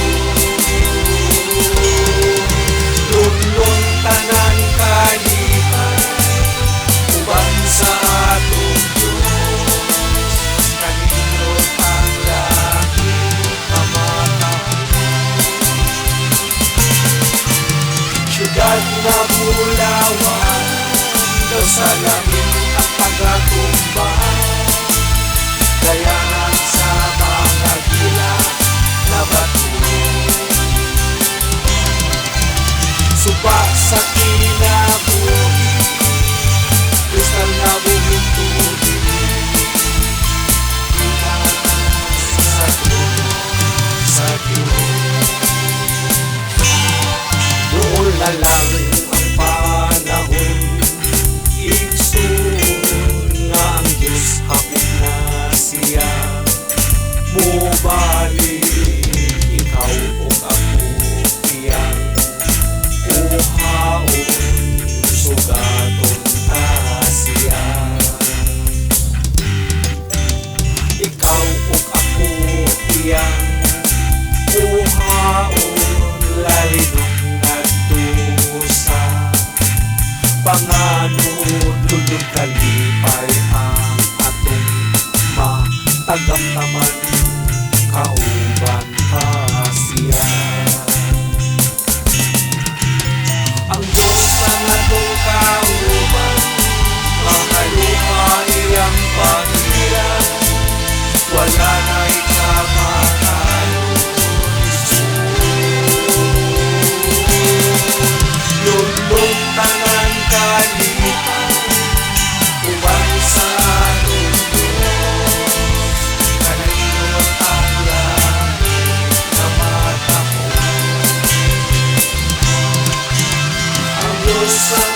Lunlun tanan kalipay, uban sa atong Diyos, kanindot ang langit kamatahon. Siyudad nga bulawan, daw salamin ang pagatumba, dayangan sa mga gila na bato. Suba sa kinabuhi, kristal na buhing tubig, gikan sa trono sa Diyos. Doon na lang ang panahon, igsuon, nga ang Diyos hapit na siya mobalik, ikaw ug ako iyang kuhaon, sugaton ta siya. Ikaw ug ako iyang kuhaon, lalinon ngadto sa panganod, lulod kalipay ang atong matagamtaman, kauban pa siya. Ang Diyos ang atong kauban, mga luha iyang pakira, wala na'y kamatayon isuon. Lunlun tanan kalipay, uban sa atong Diyos, kanindot ang langit nga matahom. Ang Diyos ang